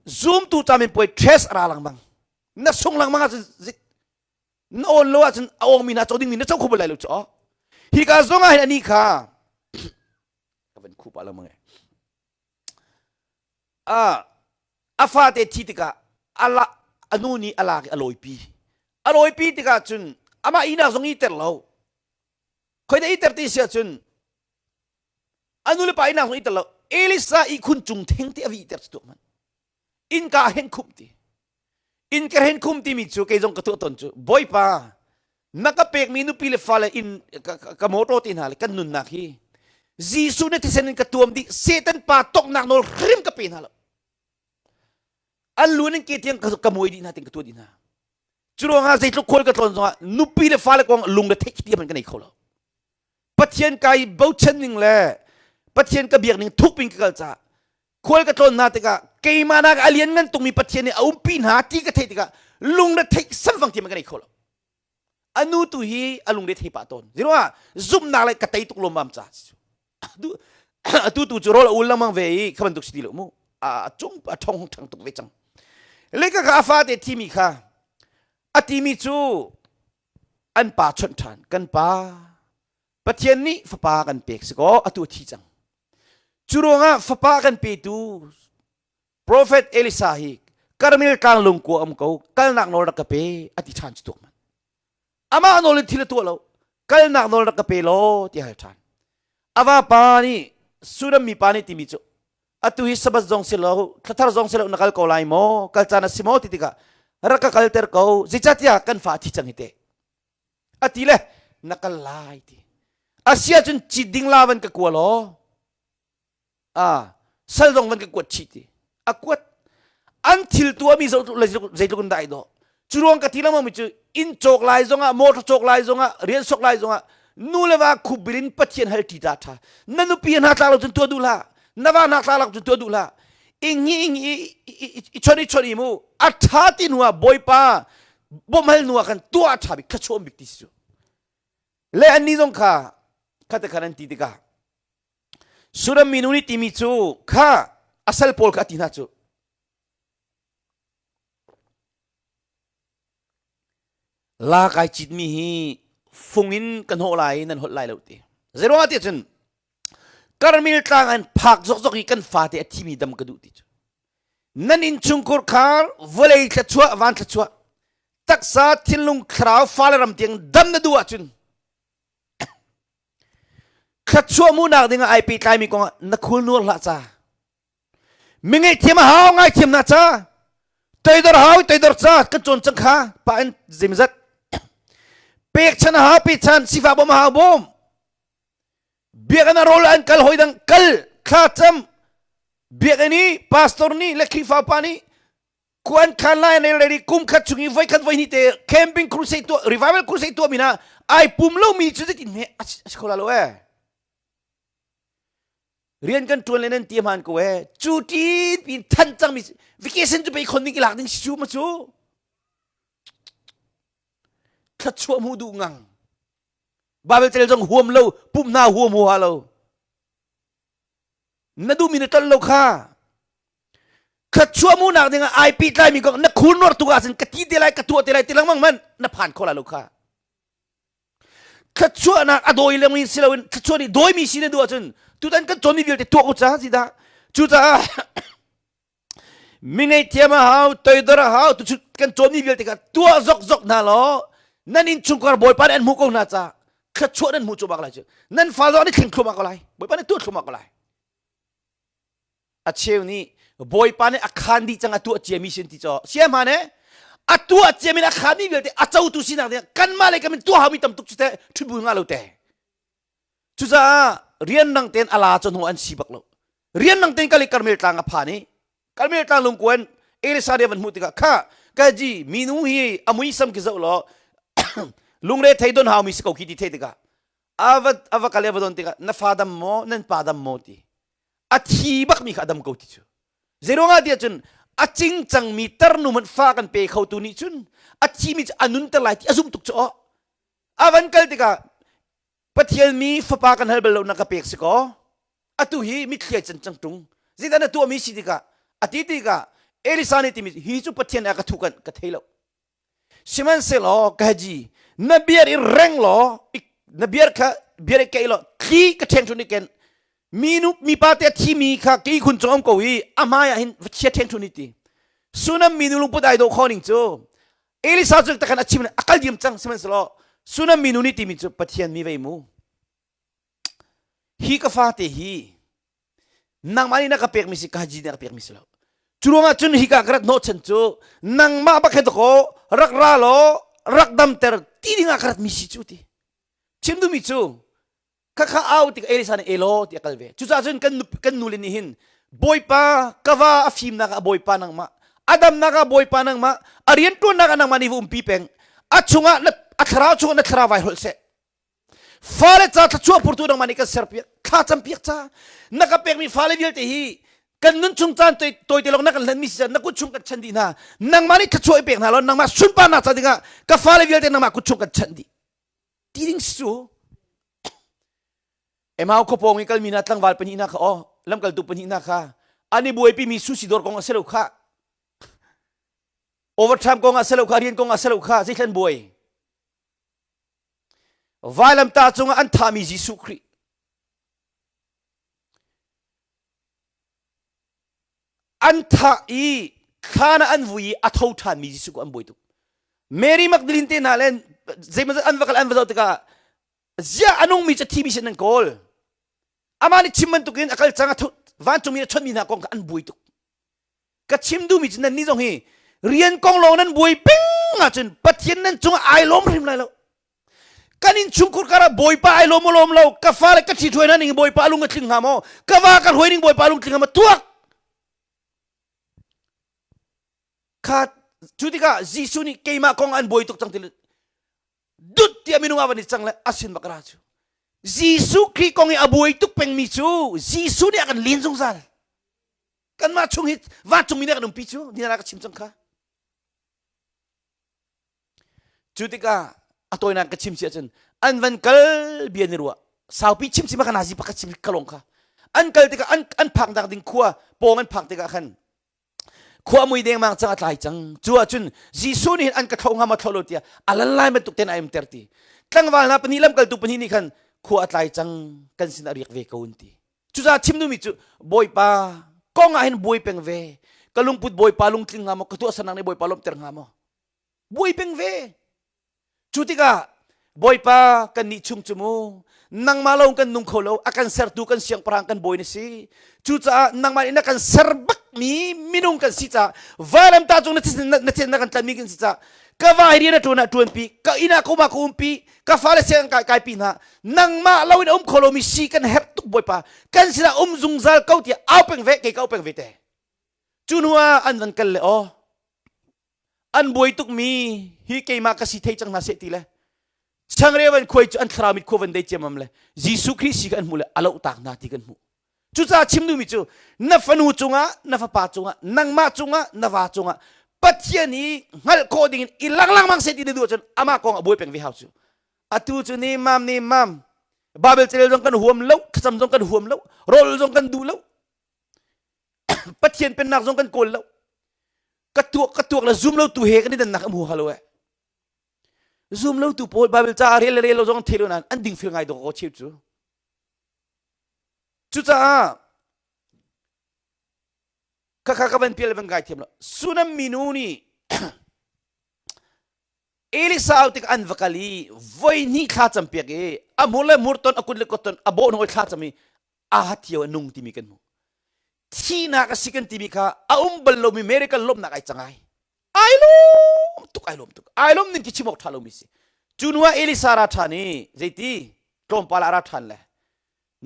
zumtu camin puai test a ra lengmang. Na sung lengmang ahcun na awn lo ahcun a awngmi hna co dingmi na co kho bal lai lo cu hika zong ah hin ani kha ka van khup ah lengmang e a a fate thi tikah ala anu nih a lak i a lawipi a lawipi tikah cun amah ihnak zong i ter lo khoi dah i ter ti si ahcun anu le pa ihnak zong i ter lo Elisa ihkhun cung theng te a vi ter cu tuah innka hen khumh ti innka hen khum timi cu kei zong ka tuah ton cu bawipa na ka pekmi nupi le fale in ka motor ti hna le kan nunnak hi Jesuh na thisen in ka tuam dih Satan pa toknak nawl hrim ka pe hna lo an lu in ke tiang ka muai dih hna ting ka tuah dih hna cu ruangah zeitluk khual ka tlawn zongah nupi le fale kong lung le theih ti man ka nei kho lo Pathian kai bochan ning le Pathian ka biak ning thuk pin ka kal caah khual ka tlawn hna tikah keimah nak a lian ngan tungmi Pathian nih a umpi hna ti ka theih tikah lungre theih samfang ti man ka nei kho lo. Anu tu hi a lungre thei pah tawn. Ziruah zumhnak le ka tei tuk lawmmam ca atu tu cu rawl a ul lengmang ve i kha bantuk si ti lo mu a cung a thong hong ṭhang tuk ve cang. Le ka ka a fate thimi kha a timi cu an pa chawnh ṭhan kan pa Pathian nih fapa kan pek si kaw atu a thi cang cu ruangah fapa kan petu profet Elisa hi Karmel tlang lungkua um ko kalnak nawl rak ka pe a ti ṭhan cu tuak man amah nawl in thil a tuah lo kalnak nawl rak ka pe law ti hal ṭhan ava pa nih Sudan mi pa nih timi cu atu hi sabbath zong si lo thlathar zong si lo na kal ko lai maw kal caan a si maw ti tikah rak ka kalter ko zeicahtiah kan fa a thi cang hi te a ti le na kal lai ti asia cun cit ding la van ka kua law a sal zong van ka kuat chih ti a kuat an thil tuahmi zeitluk in dah ai dawh Cu ruang ka ti lengmang mi cu inn cawk lai zongah motor cawk lai zongah rian sok lai zongah nu le va khupbil in Pathian hal ṭi ta ṭha. Na nupi hna tlak lo cun tuah duh hlah. Na va hna tlak lo cun tuah duh hlah. Ing hi ing i i chon i chon i mu a ṭha ti hnu ah Bawipa bawmhal hnu ah khan tuah a ṭha bik thluachuah bik ti si cu. Le annih zong kha khate khan an ti tikah Suram minu nih timi cu kha a sal pawl kha a ti hna cu La kai citmi hi fung in ka hnawh lai i nan holh lai lo ti. Zeiruangah tiah cun Karmel tlang an phak zokzok i kan fate a thimi dam ka duh ti cu. Nan innchungkhur khar vawlei thluachuah van thluachuah taksa thinlung thlarau fale ram tiang dam na duh ahcun thluachuah hmuhnak dingah ai pehtlaimi kongah na khul nuar hlah ca. Mi ngaihthiam a hau ngaithiam na ca toidor hau toidor ca kan cawn cang kha pa in zeimazat pekchan a hau pechan sifah bawm a hau bawm biakinn a rawl an kal hoi dang kal thla cam biakinn i pastor nih le Khrihfa pa nih kuan khan lai an ready kum khat chung i voi khat voi hnih te camping crusade tuah revival crusade tuah mi na ai pum lo mi cu zeitin hme a si kho la lo eh Rian kan ṭuan le nan ti hmaan ko ee. Cu ṭin pin than cangmi vacation cu pei khon ding i lak ding si cu ma cu. Thluachuah hmuh duh ngang. Bible tel zong huam lo, pumh hna huam huha lo. Na duhmi na tlol lo kha. Thluachuah hmuhnak ding ah ai pehtlaimi kong na khul nuar tuk ahcun ka ti te lai, ka tuah te lai ti lengmang man na phan kho lai lo kha. Thluachuahnak a dawi lengmi si loin thluachuah nih dawimi si na duh ahcun tutan kan cawnmi vialte tuah u ca si dah. Cucaah mi ngaihthiam a hau, toidor a hau, tuchun kan cawnmi vialte kha tuah zokzok hna law nan innchungkhar Bawipa nih an hmuh ko hna ca thluachuah nan hmuh cuahmah ko lai cu. Nan fa zong an i thleng thluahmah ko lai. Bawipa nih tuah thluahmah ko lai. A cheu nih Bawipa nih a khaan dih cang a tuah ciami sin ti caw sia hmaan e a tuah ciami a khaan mi vialte a cotu sinak ding kanmah le kamin tuah haumi tam tuk cu te ṭhutbu nga lo te cucaah rianrang tein a la cu hnu an si bak lo rianrang tein kal i Karmel tlang a phan i Karmel tlang lungkuan Elisa nih van hmuh tikah kha ka ji minu hi a muisam ki zoh law. Lungre thei don haumi si ko khi ti thei tikah ava ava kal ava don tikah na fa dam maw nan pa dam maw ti a thi bak mi kha a dam ko ti cu zeiruangah tiah cun a cing cangmi tarnu hmanh fa kan pe kho tu nih cun a thi mi cu a nunter lai ti a zumh tuk cu aw a van kal tikah Pathian mi fapa kan hal bal lo na ka pek si kaw atu hi mitthli ai can cang ṭung zeidah na tuahmi si tikah a ti tikah Elisa nih timi hi cu Pathian a ka thuh kan ka thei lo sihmanhsehlaw Gehazi na biar i reng law na biar kha biar i keih law thli ka ṭheng ṭhun i ken minu mipa te a thimi kha kei khun cung um ko i a hmai ah hin va chia ṭheng ṭhun i ti Sunam minu lungput ai dawh kho ning cu Elisa cu takhan a chim a kal diam cang sihmanhsehlaw Sunam minu nih timi cu Pathian mi vei mu hi ka fate hi nangmah nih na ka pekmi si ka haji nih a ka pekmi si lo cu ruangah cun hika ka rat hnawhchan cu nangmah bak he dakaw rak ra law rak damter ti dingah ka rat mi si cu ti chim duhmi cu khakha au tik Elisa nih elaw ti a kal ve cucaah cun kan kan nule nih hin bawipa ka va a fimnak ah bawipa nangmah a damnak ah bawipa nangmah a riantuannak ah nangmah nih va umpi peng a chungah na a thlarau chungah na thlarau vai holh seh fale ca thluachuah phurtu nangmah nih kan serpiak thla campiak ca na ka pekmi fale vialte hi kan nun chung caan tawite lawng na kan hlanmi si na kut chung kan chan dih hna nangmah nih thluachuah i pek hna law nangmah sunparnak ca dingah ka fale vialte nangmah kut chung kan chanh dih ti ding si cu Emau khuapawng i kalmi hna tlangval pahnih hna kha aw lamkaltu pahnih hna kha an i buaipi mi sushi dawr kong a si lo kha overtime kong ah si lo kha rian kong ah si lo kha zeithlan buai vailamtah cungah an thahmi Jesuh Khrih an thah i thlan ah an vui i a tho ṭhanmi Jesuh ku an buai tuk. Mary Magdalene te hna le zeimawzat an va kal an va zoh tikah ziah a nungmi cu thimi sin an kawl. Amah nih chim bantukin a kal cang a vancungmi a chonhmi hna kong kha an buai tuk. Ka chim duhmi cu nannih zong hi rian kong lawng nan buai peng ahcun Pathian nan cungah ai lawm hrim lai lo. Kan innchungkhur karah Bawipa ai lawm lawm lo ka fale ka ṭhithruai hna ning Bawipa a lung a tling hnga maw ka va ka hruai ning Bawipa a lung tling hnga maw tuak kha cu tikah Jesuh nih keimah kong an buai tuk cang ti dut tiah minung ah van i cang le a sin bak ra cu Jesuh Khrih kong i a buai tuk pengmi cu Jesuh nih a kan len zungzal kanmah chung hi vancungmi nih a kan umpi cu ni ka chim cang kha Cu tikah a tawinak ka chim si ahcun an van kal bia ni ruah saupi chim si ma kana zi pakhat chim kalong kha an kal tikah an an phak nak ding khua pawng an phak tikah khan khua mui dengmang cang a tlai cang cu ahcun Jesuh nih an ka thlo hnga ma thlo lo tiah a lan lai bantuk ten a emter ti tlangval hna pahnih lamkaltu pahnih nih khan khua a tlai cang kan sin a riak ve ko an ti cucaah chim duhmi cu Bawipa kong ah hin buai peng ve ka lungput Bawipa lungtling hnga maw ka tuahsernak nih Bawipa lawmhter hnga maw buai peng ve cu tikah Bawipa kan nih chung cu mu nangmah lo kan nung kho lo a kan sertu kan siangpahrang kan bawi na si cucaah nangmah nih na kan ser bakmi minung kan si caah vailamtah cung na thisen na thisen na kan tlanmi kan si caah ka vai rian a ṭuan ah ṭuanpi ka inn ah ka um ah ka umpi ka fale siang kai kaipi hna nangmah lo in a um kho lomi si kan herh tuk Bawipa kan sinah um zungzal ko tiah au peng ve kei ka au peng ve te cu hnu ah an van kal le aw an buai tukmi hi keimah ka si thei cang hna seh ti le changreu an khuai cu an thlarau mit khua van dei ciammam le Jesuh Khrih si kha an hmuh le a loh tak hna ti kan hmuh cucaah chim duhmi cu na fanu cungah na fapa cungah nangmah cungah na va cungah Pathian i hngalh khawh dingin i lang lengmang seh ti na duh ahcun amah kong a buai peng ve hau cu atu cu ni mam ni mam Bible carel zong kan huam lo thlacam zong kan huam lo rawl zong kan duh lo Pathian pennak zong kan kawl lo ka tuak ka tuak le zum lo tu he kan i dannak am hu halo eh zum lo tu pawl Bible ca rel le rel lo zong thei lo nain an ding fil ngai dawk ko cheu cu cucaah khakha ka van pial van gai thiam lo Sunam minu nih Elisa au tik an va kal i voi hnih thla cam piak i a hmur le hmur ton a kut le kut ton a bawh hnu thla cam i aa thio a nung timi kan hmuh thihnak a si kan timi kha a um bal lomi miracle lawmhnak ai cang ai ai lawm tuk ai lawm tuk ai lawm ning khi chim awk ṭha lomi si cu hnu ah Elisa ra ṭhan i zeiti tlawmpal ah ra ṭhan le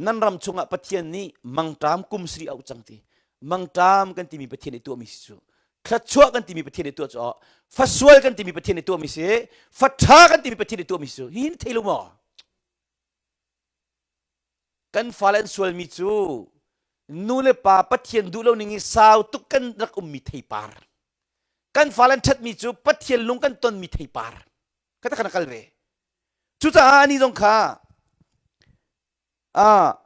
nan ram chungah Pathian nih mangṭam kum sari auh cang ti mangṭam kan timi Pathian i tuahmi si cu. Thluachuah kan timi Pathian nih tuah cu fasual kan timi Pathian nih tuahmi si, faṭha kan timi Pathian nih tuahmi si. Hi na thei lo maw? Kan fale an sualmi cu nu le pa Pathian duh lo ning i sau tuk kan rak ummi theipar. Kan fale an ṭhatmi cu Pathian lung kan tonmi theipar. Kata kana kal ve. Cucaah ani zong kha ah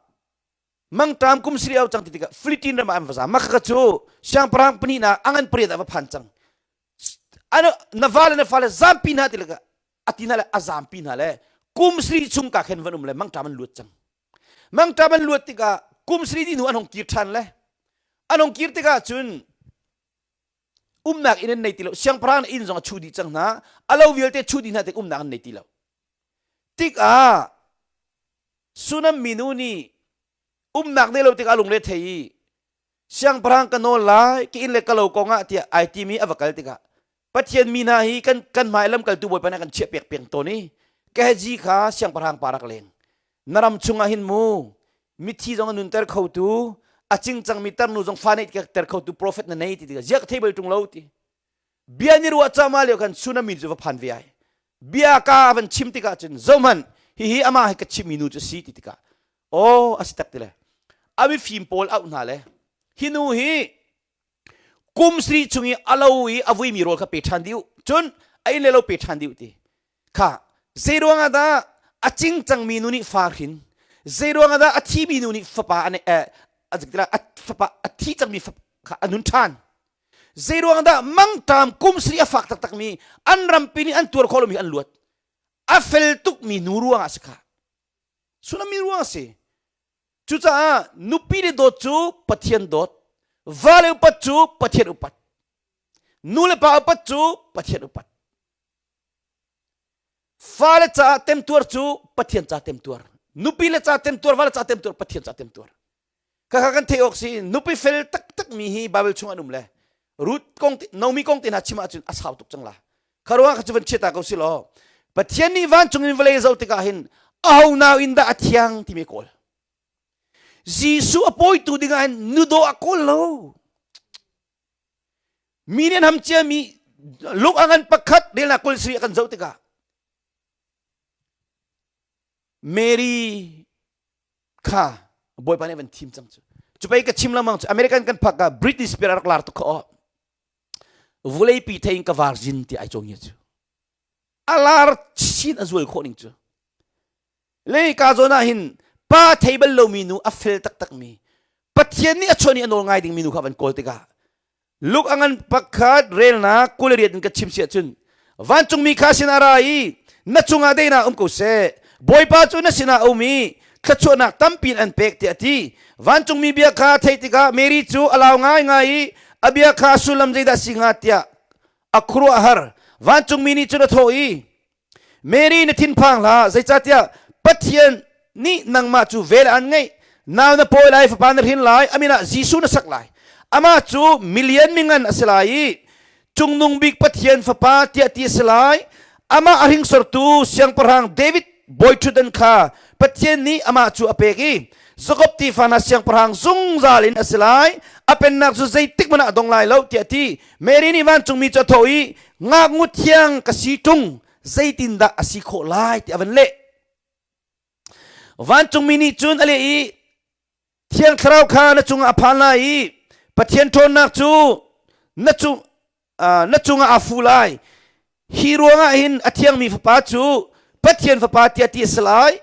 mangṭam kum siri au cang ti tikah Philippine ram ah an va zam. Mah khakha cu siangpahrang pahnihnak a ngan pariat ah va phan cang. Ano na va le na fale zampi hna ti le a ti hna le a zampi hna le kum siri chung ka khen van um le mangṭam an luat cang. Mangṭam an luat tikah kum siri dih hnu an hong kir ṭhan le an hong kir tikah cun umnak inn an nei ti lo. Siangpahrang inn zong a chu dih cang hna. A lo vialte chu dih hna tik umnak an nei ti lo. Tikah Sunam minu nih umnak nei lo tikah lungre thei i siangpahrang ka nawl lai ka inn le ka lo kong ah tiah ai timi a va kal tikah Pathian mi hna hi kan kan hmai lamkaltu bawipa nih a kan chiah piak peng tawn i Gehazi kha siangpahrang pa rak leng na ram chungah hin mu mithi zong a nunter khotu a cingcangmi tarnu zong fa neih ter khotu profet na nei ti tikah ziak thei bal ṭung lo ti bia ni ruah cama lio khan tsunami cu va phan ve ai bia ka van chim tikah cun zohmanh hihi amah hi ka chimmi nu cu si ti tikah aw a si tak ti le a mifim pawl auh hna le hi nu hi kum sri chung i a lo i a vuimi rawl kha pe ṭhan dih u cun a inn le lo pe ṭhan dih u ti kha zei ruangah dah a cingcangmi nu nih fa hrin zei ruangah dah a thimi nu nih fapa a fapa a thi cangmi kha a nun ṭhan Zeiruang dah mangṭam kum sari a fak taktakmi an rampi nih an tuar khawh lomi an luat. A fel tukmi nu ruangah a si kha. Tsunami ruang a si. Cucaah nupi le dawt cu Pathian dawt, vale upat cu Pathian upat, nu le pa upat cu Pathian upat. Fale caah temtuar cu Pathian ca temtuar. Nupi le ca temtuar, vale ca temtuar, Pathian ca temtuar. Khakha kan theih awk si nupi fel taktak mi hi Bible chung an um le Ruth kong Naomi kong te hna chim ahcun a sau tuk cang la. Kha ruangah kha cu van chiata ko si law Pathian nih vancung in vawlei zoh tikah hin aho nau in dah a thiang timi kawl. Jesuh a pawitu dingah hin nudaw a kawl lo. Mi nih an ham ciami lung a ngan pakhat relnak kul siri a kan zoh tikah Mary kha Bawipa nih van thim cang cu. Cu pei ka chim lengmang cu American kan phak ah Britney Spears a rak lar tuk kha aw. Vuleipi thei in ka virgin ti ai cawng cu. A lar chin a zual khawh ning cu. Le ka zawn ah hin pa thei bal lomi nu a fel taktak mi Pathian nih a chuan i a nawl ngai ding mi nu kha van kawl tikah Luke a ngan pakhat relnak 28 in ka chim si ahcun vancungmi kha sin a ra i na cungah daihnak um ko seh Bawipa cu na sinah a um i thluachuahnak tampi in an pek tiah a ti vancungmi bia kha theih tikah Mary cu a lau ngaingai i a bia kha a sullam zeidah a si hnga tiah a khuaruahhar vancungmi nih cun a thawh i Mary na thinphang hlah zeicahtiah Pathian nih nangmah cu vel an ngeih nau na pawi lai fapa na hrin lai a min ah Jesuh na sak lai amah cu milian mingan a si lai i cungnung bik Pathian fapa tiah ti a si lai amah a hringsortu siangpahrang David bawiṭhutdan kha Pathian nih amah cu a pek i Jakob tefa hna siangpahrang zungzal in a si lai a pennak cu zeitik hmanh ah a dong lai lo tiah a ti Mary nih vancungmi cu a thawh i ngaknu thiang ka si ṭung zeitindah a si khawh lai ti a van leh vancungmi nih cun a leh i thiang thlarau kha na cungah a phan lai i Pathian ṭhawnnak cu na cung na cungah aa fu lai hi ruangah hin a thiangmi fapa cu Pathian fapa tiah ti a si lai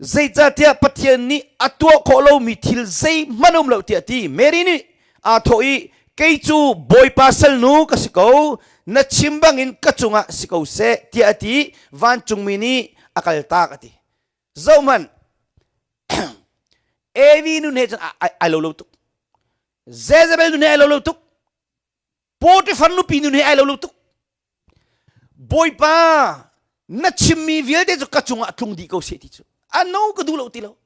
Zeicahtiah Pathian nih a tuah khawh lomi thil zeihmanh um lo tiah a ti. Mary nih aa thawh i kei cu Bawipa salnu ka si ko, na chim bangin ka cungah si ko seh tiah a ti. Vancungmi nih a kaltak a ti. Zohhmanh, Evi nun he cun ai lo lo tuk. Jezebel nun he ai lo lo tuk. Potifar nupi nun he ai lo lo tuk. Bawipa na chimmi vialte cu ka cungah tlung dih ko seh ti cu a no ka duh lo ti lo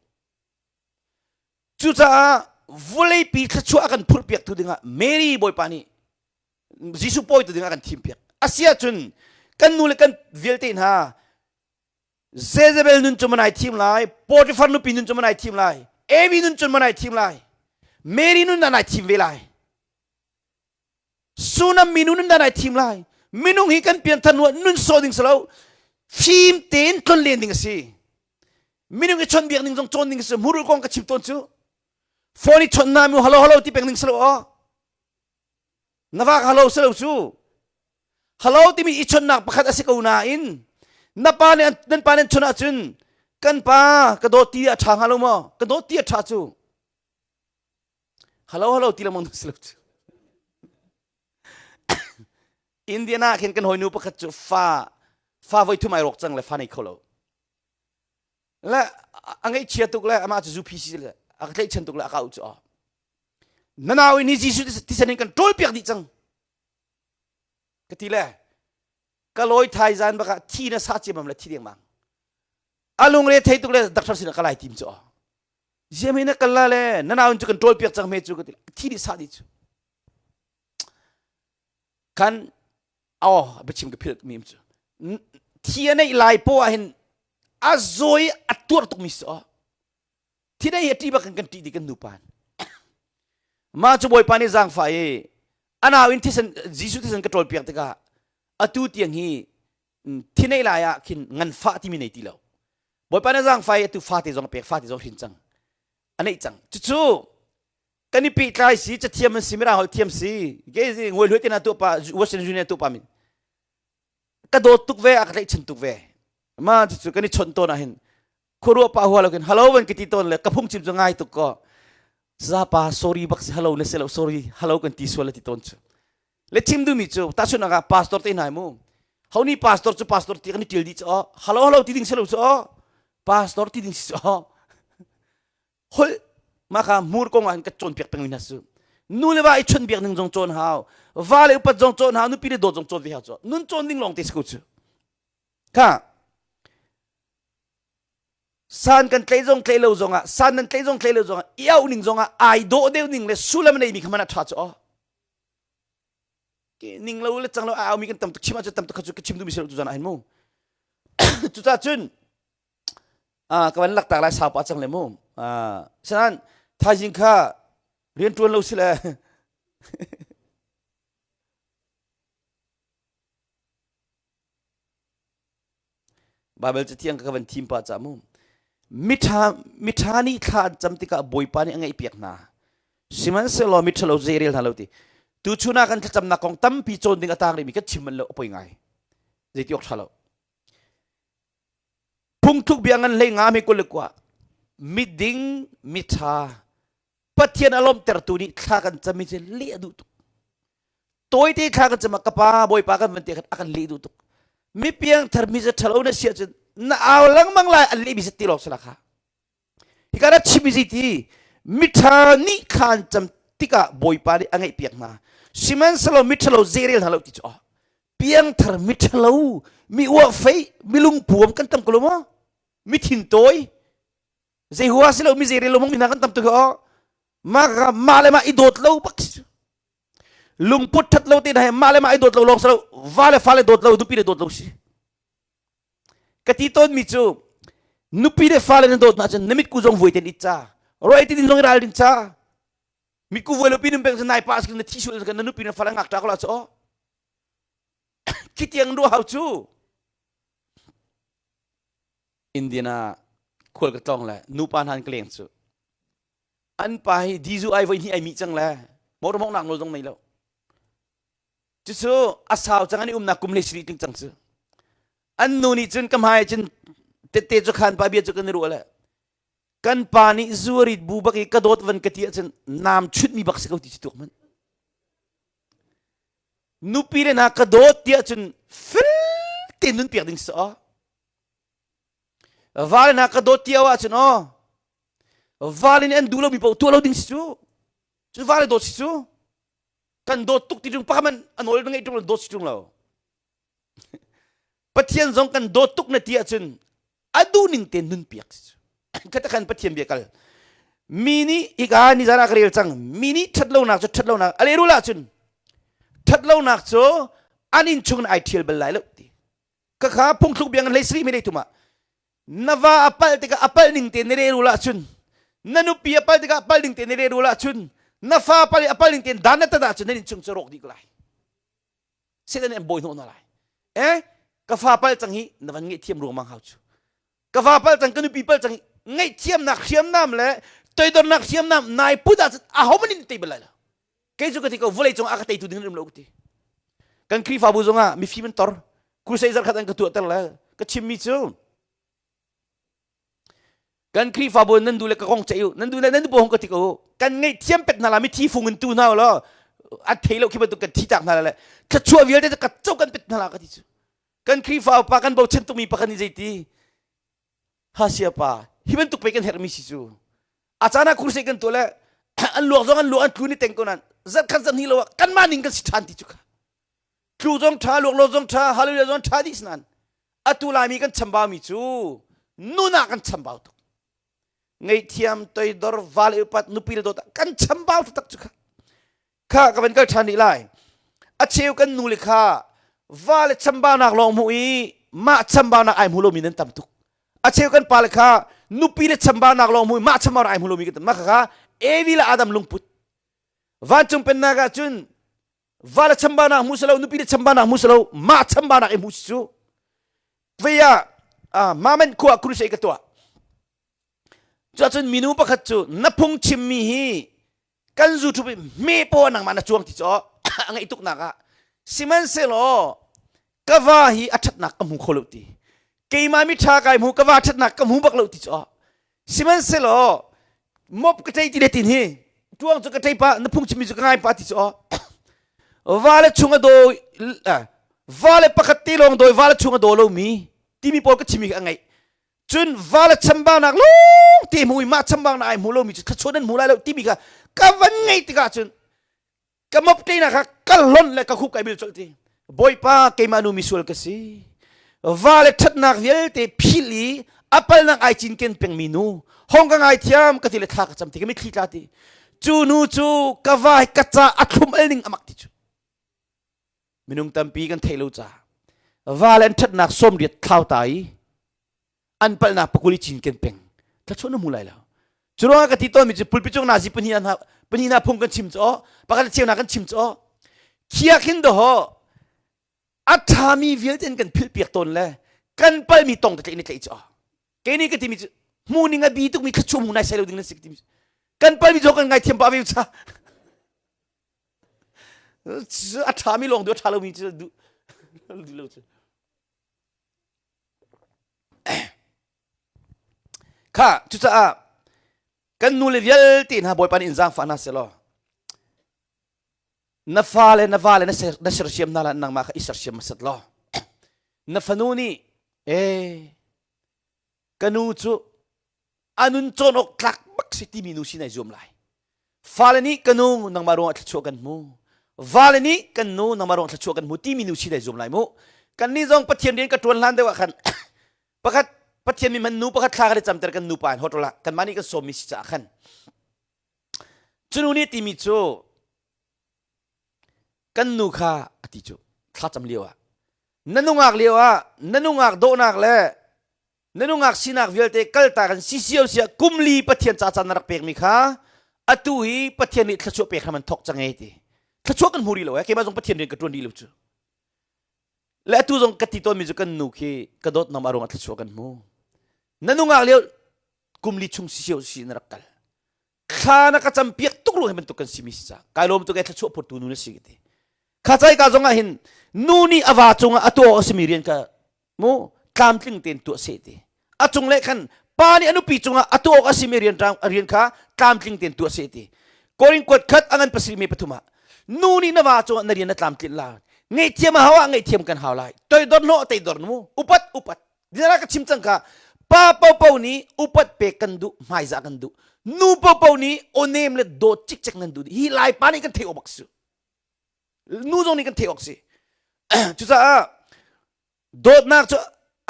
cucaah vawleipi thluachuah a kan phurhpiaktu dingah Mary Bawipa nih Jesuh pawitu dingah a kan thimpiak asiahcun kan nu le kan vialte hna Jezebel nun cu manai thim lai Potifar nupi nun cu manai thim lai Evi nun cun manai thim lai Mary nun ah nai thim ve lai. Sunam minu nun dan ai thim lai. Minung hi kan pian than nun so ding salo fim tein tlon len ding a si. Minung i chon biak ning zong cawn ding a si. Murul kong ka chim tawn cu. Phone i chon na mu hello hello ti peng ding salo o. Na va hello salo cu. Hello timi i chonnak pakhat a si ko nain na pa nih nan pa nih chon ahcun kan pa ka dawt ti a ṭha hnga lo maw? Ka dawt ti a ṭha cu. Hello hello ti lengmang si lo cu. Indiana khin kan hawinu pakhat cu fa fa voi thum ai rawk cang le fa nei kho lo. Le a ngaihchia tuk le amah cu zu phi si le a ka tlaihchan tuk le a ka u cu na nau in hi Jesuh thisen in kan ṭawl piak dih cang. Ka ti le ka lawi thai zan bak ah thi na sa ciamam le thi dengmang. A lungre thei tuk le doctor sin ah ka lai tim cu. Ziam na kal la le na nau in cu kan ṭawl piak cang hme cu ka ti thi dih sa dih cu. Kan oh biachim ka philh mi cu. Thi a neih lai po ah hin a zawi a tuar tuk mi si thi dei hi a ṭih bak kan ṭih dih kan nupa mah cu bawipa nih zaangfah i a nau in thisen Jesuh thisen ka ṭawl piak tikah atu tiang hi thi nei lai ah khin nganfah timi nei ti lo bawipa nih zaangfah i atu fate zong a pek fate zong hrin cang a neih cang cucu kan i pehtlai si cathiam an si mirang holh thiam si ke ngoi hluai te na tuah pa Western Union tuah pa min ka dawt tuk ve a ka tlaihchan tuk ve ma cucu kan i chawnh tawn ah hin khuaruah pa hua lo khin hello van ka ti tawn le ka phungchim cu ngai tuk ko zapa sorry bak si hello na si lo sorry hello kan ti sual ti tawn cu le chim duhmi cu tahchun ah pastor te hna mu ho ni pastor cu pastor ti kan i ṭil dih cu hello hello ti ding si lo cu pastor ti ding si cu holh mah kha hmur kong ah ka cawnpiak pengmi hna su nu le va i chawnhbiak ning zong cawn hau va le upat zong cawn hau nupi le dawt zong cawn ve hau cu nun cawn ding lawng te si ko cu kha san kan tlei zong tlei lo zong ah san nan tlei zong tlei lo zong ah i auh ning zong ah ai dawh deuh ning le sullam nei mi kha man a ṭha cu aw ning lo le cang lo a au mi kan tam tuk chim ahcun tam tuk kha cu ka chim duhmi si lo tu zan ah hin mu cucaah cun ka van laktak lai sau pah cang le mu sanan thaizing kha rian ṭuan lo si le Baibal cathiang ka van thim pah ca mu miṭha miṭha nih thla an cam tikah Bawipa nih a ngaihpiak hna sihmanhsehlaw miṭhalo zei rel hna lo ti tuchun ah kan thlacamnak kong tampi cawn ding a tang rihmi kan chim manh lo a poi ngai zeiti awk ṭha lo Phungthluk bia ngan hlei nga mi kul le kua miding miṭha Pathian a lawmhtertu nih thla kan cam mi cu leh a duh tuk. Tawite thla kan cam ah ka pa Bawipa kan van ti khan a kan leh duh tuk. Mi piangthar mi cu ṭhalo na si ahcun na au lengmang lai an leh mi si ti lawng si la kha. Hika na chim mi ti miṭha nih thla an cam tikah Bawipa nih a ngaihpiak hna. Sihmanhsehlaw miṭhalo zeirel hna lo ti cu piangthar miṭhalo mi uahfei mi lungpuam kan tam ko lo maw? Mi thintawi zei hua si lo mi zeirel lo mi hna kan tam tuk aw mah mah le mah i dawt lo bak si lungput ṭhat lo te hna he mah le mah i dawt lo lawng si lo va le fa le dawt lo nupi le dawt lo si Ka ti tawnmi cu nupi le fale na dawt ahcun na mitku zong vuai ten it ca roi ti ding zong i ralrin ca mitku vuai lo pi num peng nai pa na thi sul na nupi na fale ngak ta ko la chu khi tiang ruah hau cu Indiana khual ka tlong le nupa hna an ka leng cu an pa hi dizu ai voi hnih ai mi cang le motor mong nak nawl zong nei lo Cucu a sau cang an i umnak kum le siri tling cang cu. An nu nih cun ka hmai cun tette cu khan pa bia cu kan i ruah le kan pa nih zuarit bu bak i ka dawt van ka ti ahcun naam chutmi bak si ko ti cu tuak hmanh. Nupi le hna ka dawt ti ahcun fel te nun piak ding si aw. Va le hna ka dawt ti ahcun aw. Va le nih an duh lomi paoh tuah lo ding si cu. Cu va le dawt si cu. Kan dawt tuk ti ṭung pakhat hmanh a nawl na ngeih ṭung lo dawt si ṭung lo. Pathian zong kan dawt tuk na ti ahcun a duhning te nun piak si cu. Khata khan Pathian bia kal. Mi nih hika nizan ah ka rel cang. Mi nih ṭhatlonak cu ṭhatlonak a lehrul ahcun ṭhatlonak cu an inn chung in ai ṭhial bal lai lo ti. Khakha phungthluk bia ngan hlei sarih mi lei tum ah na va a palh tikah a palh ning te na lehrul ahcun na nupi a palh tikah a palh ning te na lehrul ahcun na fa palh i a palh ning tein dan na tat ahcun nan innchung cu rawk dih ko lai. Satan nih an bawi hnawh hna lai. Eh, ka fa pal cang hi na van ngaihthiam ruangmang hau cu. Ka fa pal cang, ka nupi pal cang hi ngaihthiamnak hriamnam le toidornak hriamnam nai put ahcun ahohmanh nih tei bal lai lo. Kei cu ka ti ko vawlei cung ah ka teitu ding an um lo ka ti. Kan Khrihfabu zongah mifim an tor. Crusade zarkhat an ka tuahter le ka chimmi cu kan Khrihfabu nan duh le ka kong ceih u nan duh le nan duh hong ka ti ko kan ngaihthiam pek hna la mithi fung in tu hna law an thei lo khi bantuk kan thi tak hna le thluachuah vialte ka co kan pet hna la ka ti cu kan Khrihfa upa kan bochan tukmi pakhat nih zeiti ha sia pa hi bantuk pei kan herhmi si cu a caan ah crusade kan tuah le an luak zong an luak an tlu ni teng ko nan zarkhat zarhnih lo ah kanmah ning kan si ṭhan ti cu kha tlu zong ṭha luak lo zong ṭha hallelujah zong ṭha dih sinan atu laimi kan chambau mi cu nun ah kan chambau tuk ngaihthiam toidor val upat nupi le dawt kan chambau taktak cu kha kha ka van kal ṭhan rih lai a cheu kan nu le kha va le chambaunak lawng hmuh i mah chambaunak ai hmu lomi nan tam tuk a cheu kan pa le kha nupi le chambaunak lawng hmuh i mah chambaunak ai hmu lomi kan tam mah kha Evi le Adam lungput vancung pennak ah cun va le chambaunak hmu silo nupi le chambaunak hmu silo mah chambaunak i hmu si cu vei ah mamen khua crusade ka tuah cuahcun minu pakhat cu na phung chimmi hi kan YouTube i hme paw nangmah na cuang ti cu a ngaih tuk nak ah sihmanhsehlaw ka va hi a ṭhatnak ka hmu kho lo ti keimah mi ṭha kai hmu ka va ṭhatnak ka hmu bak lo ti cu sihmanhsehlaw mop ka ṭei ti le tin hi tuang cu ka ṭei pa na phung chimmi cu ka ngai pa ti cu va le chung a dawi va le pakhat te lawng dawi va le chung a daw lomi timi pawl ka chimmi ka ngaih Cun va le chambaunak lawng te hmu i mah chambaunak ai hmu lomi cu thluachuah nan hmu lai lo timi kha ka van ngaih tikah cun ka mop ṭenak kha ka lonh le ka khup kai bil colh ti. Bawipa keimah nu misual ka si. Va le ṭhatnak vialte philh i a palnak ai cinken pengmi nu hong ka ngaithiam ka ti le thla ka cam ti ka mitthli tla ti. Cu nu cu ka va ka ca a thlum al ning amak ti cu. Minung tampi kan theih lo ca va le an ṭhatnak sawmriat thlau ta i an palhnak pakul i cinken peng thluachuah na hmu lai lo. Cu ruangah ka ti tawnmi cu pulpit cung nazi pahnih hna pahnih hna phung kan chim cu pakhat cheu kan chim cu khia khin doho a ṭhami vialte in kan philh piak tawn le kan palmi tong te tlaih ni tlaih cu kei nih ka timi cu hmu ning a bi tukmi thluachuah hmu nai sai lo ding na si ka timi kan palmi zong kan ngaithiam pah ve cha A ṭhami lawng duh a ṭha lomi cu duh duh lo cu. Kha cucaah kan nu le vialte hna Bawipa nih in zaangfah hna seh law na fale na vale na ser na sersiam hna la nangmah kha i sersiam hmasat law na fanu nih ee ka nu cu a nun cawn awk tlak bak si timi nu si nai zuam lai fale nih ka nu nangmah ruangah thluachuah kan hmu vale nih kan nu nangmah ruangah thluachuah kan hmu timi nu si nai zuam lai mu kan nih zong pathian rian ka tuan hlan deuh ah khan pakhat pathian mi man nu pakhat thla kan i camter kan nu pa in hotel ah kanmah nih kan sawmmi si caah khan cu nu nih timi cu kan nu kha a ti cu thlacam lio ah na nungak lio ah na nungak dawhnak le na nungak sinak vialte kaltak in sisio siah kumli Pathian ca caan na rak pekmi kha atu hi Pathian nih thluachuah pek hram an thawk cang e ti thluachuah kan hmu rih lo eh keimah zong Pathian rian ka ṭuan rih lo cu le atu zong ka ti tawnmi cu kan nu khi ka dawt nam arung ah thluachuah kan hmu na nungak lio kumli chung sisio si na rak kal thla na ka campiak tuk ruang hi bantuk kan simi si ca kai lawm tuk e thluachuah phurtu nu na si ka ti kha cai ka zong ah hin nu nih a va cungah a tuah a simi rian ka mu tlamtling tein tuah seh ti a cung le khan pa nih a nupi cungah a tuah awk a simi rian rian kha tlamtling tein tuah seh ti Korin kuat khat a ngan pasarih me pathum ah nu nih na va cungah na rian na tlamtlinh la ngaihthiam a hau ah ngaihthiam kan hau lai toidor hnawh toidor mu upat upat Dinara ka chim cang ka pa popo nih upat pek kan duh hmaizah kan duh nu popo nih onem le dawt cikcek nan duh hi lai pa nih kan theih awk bak si nu zong nih kan theih awk si cucaah dawtnak cu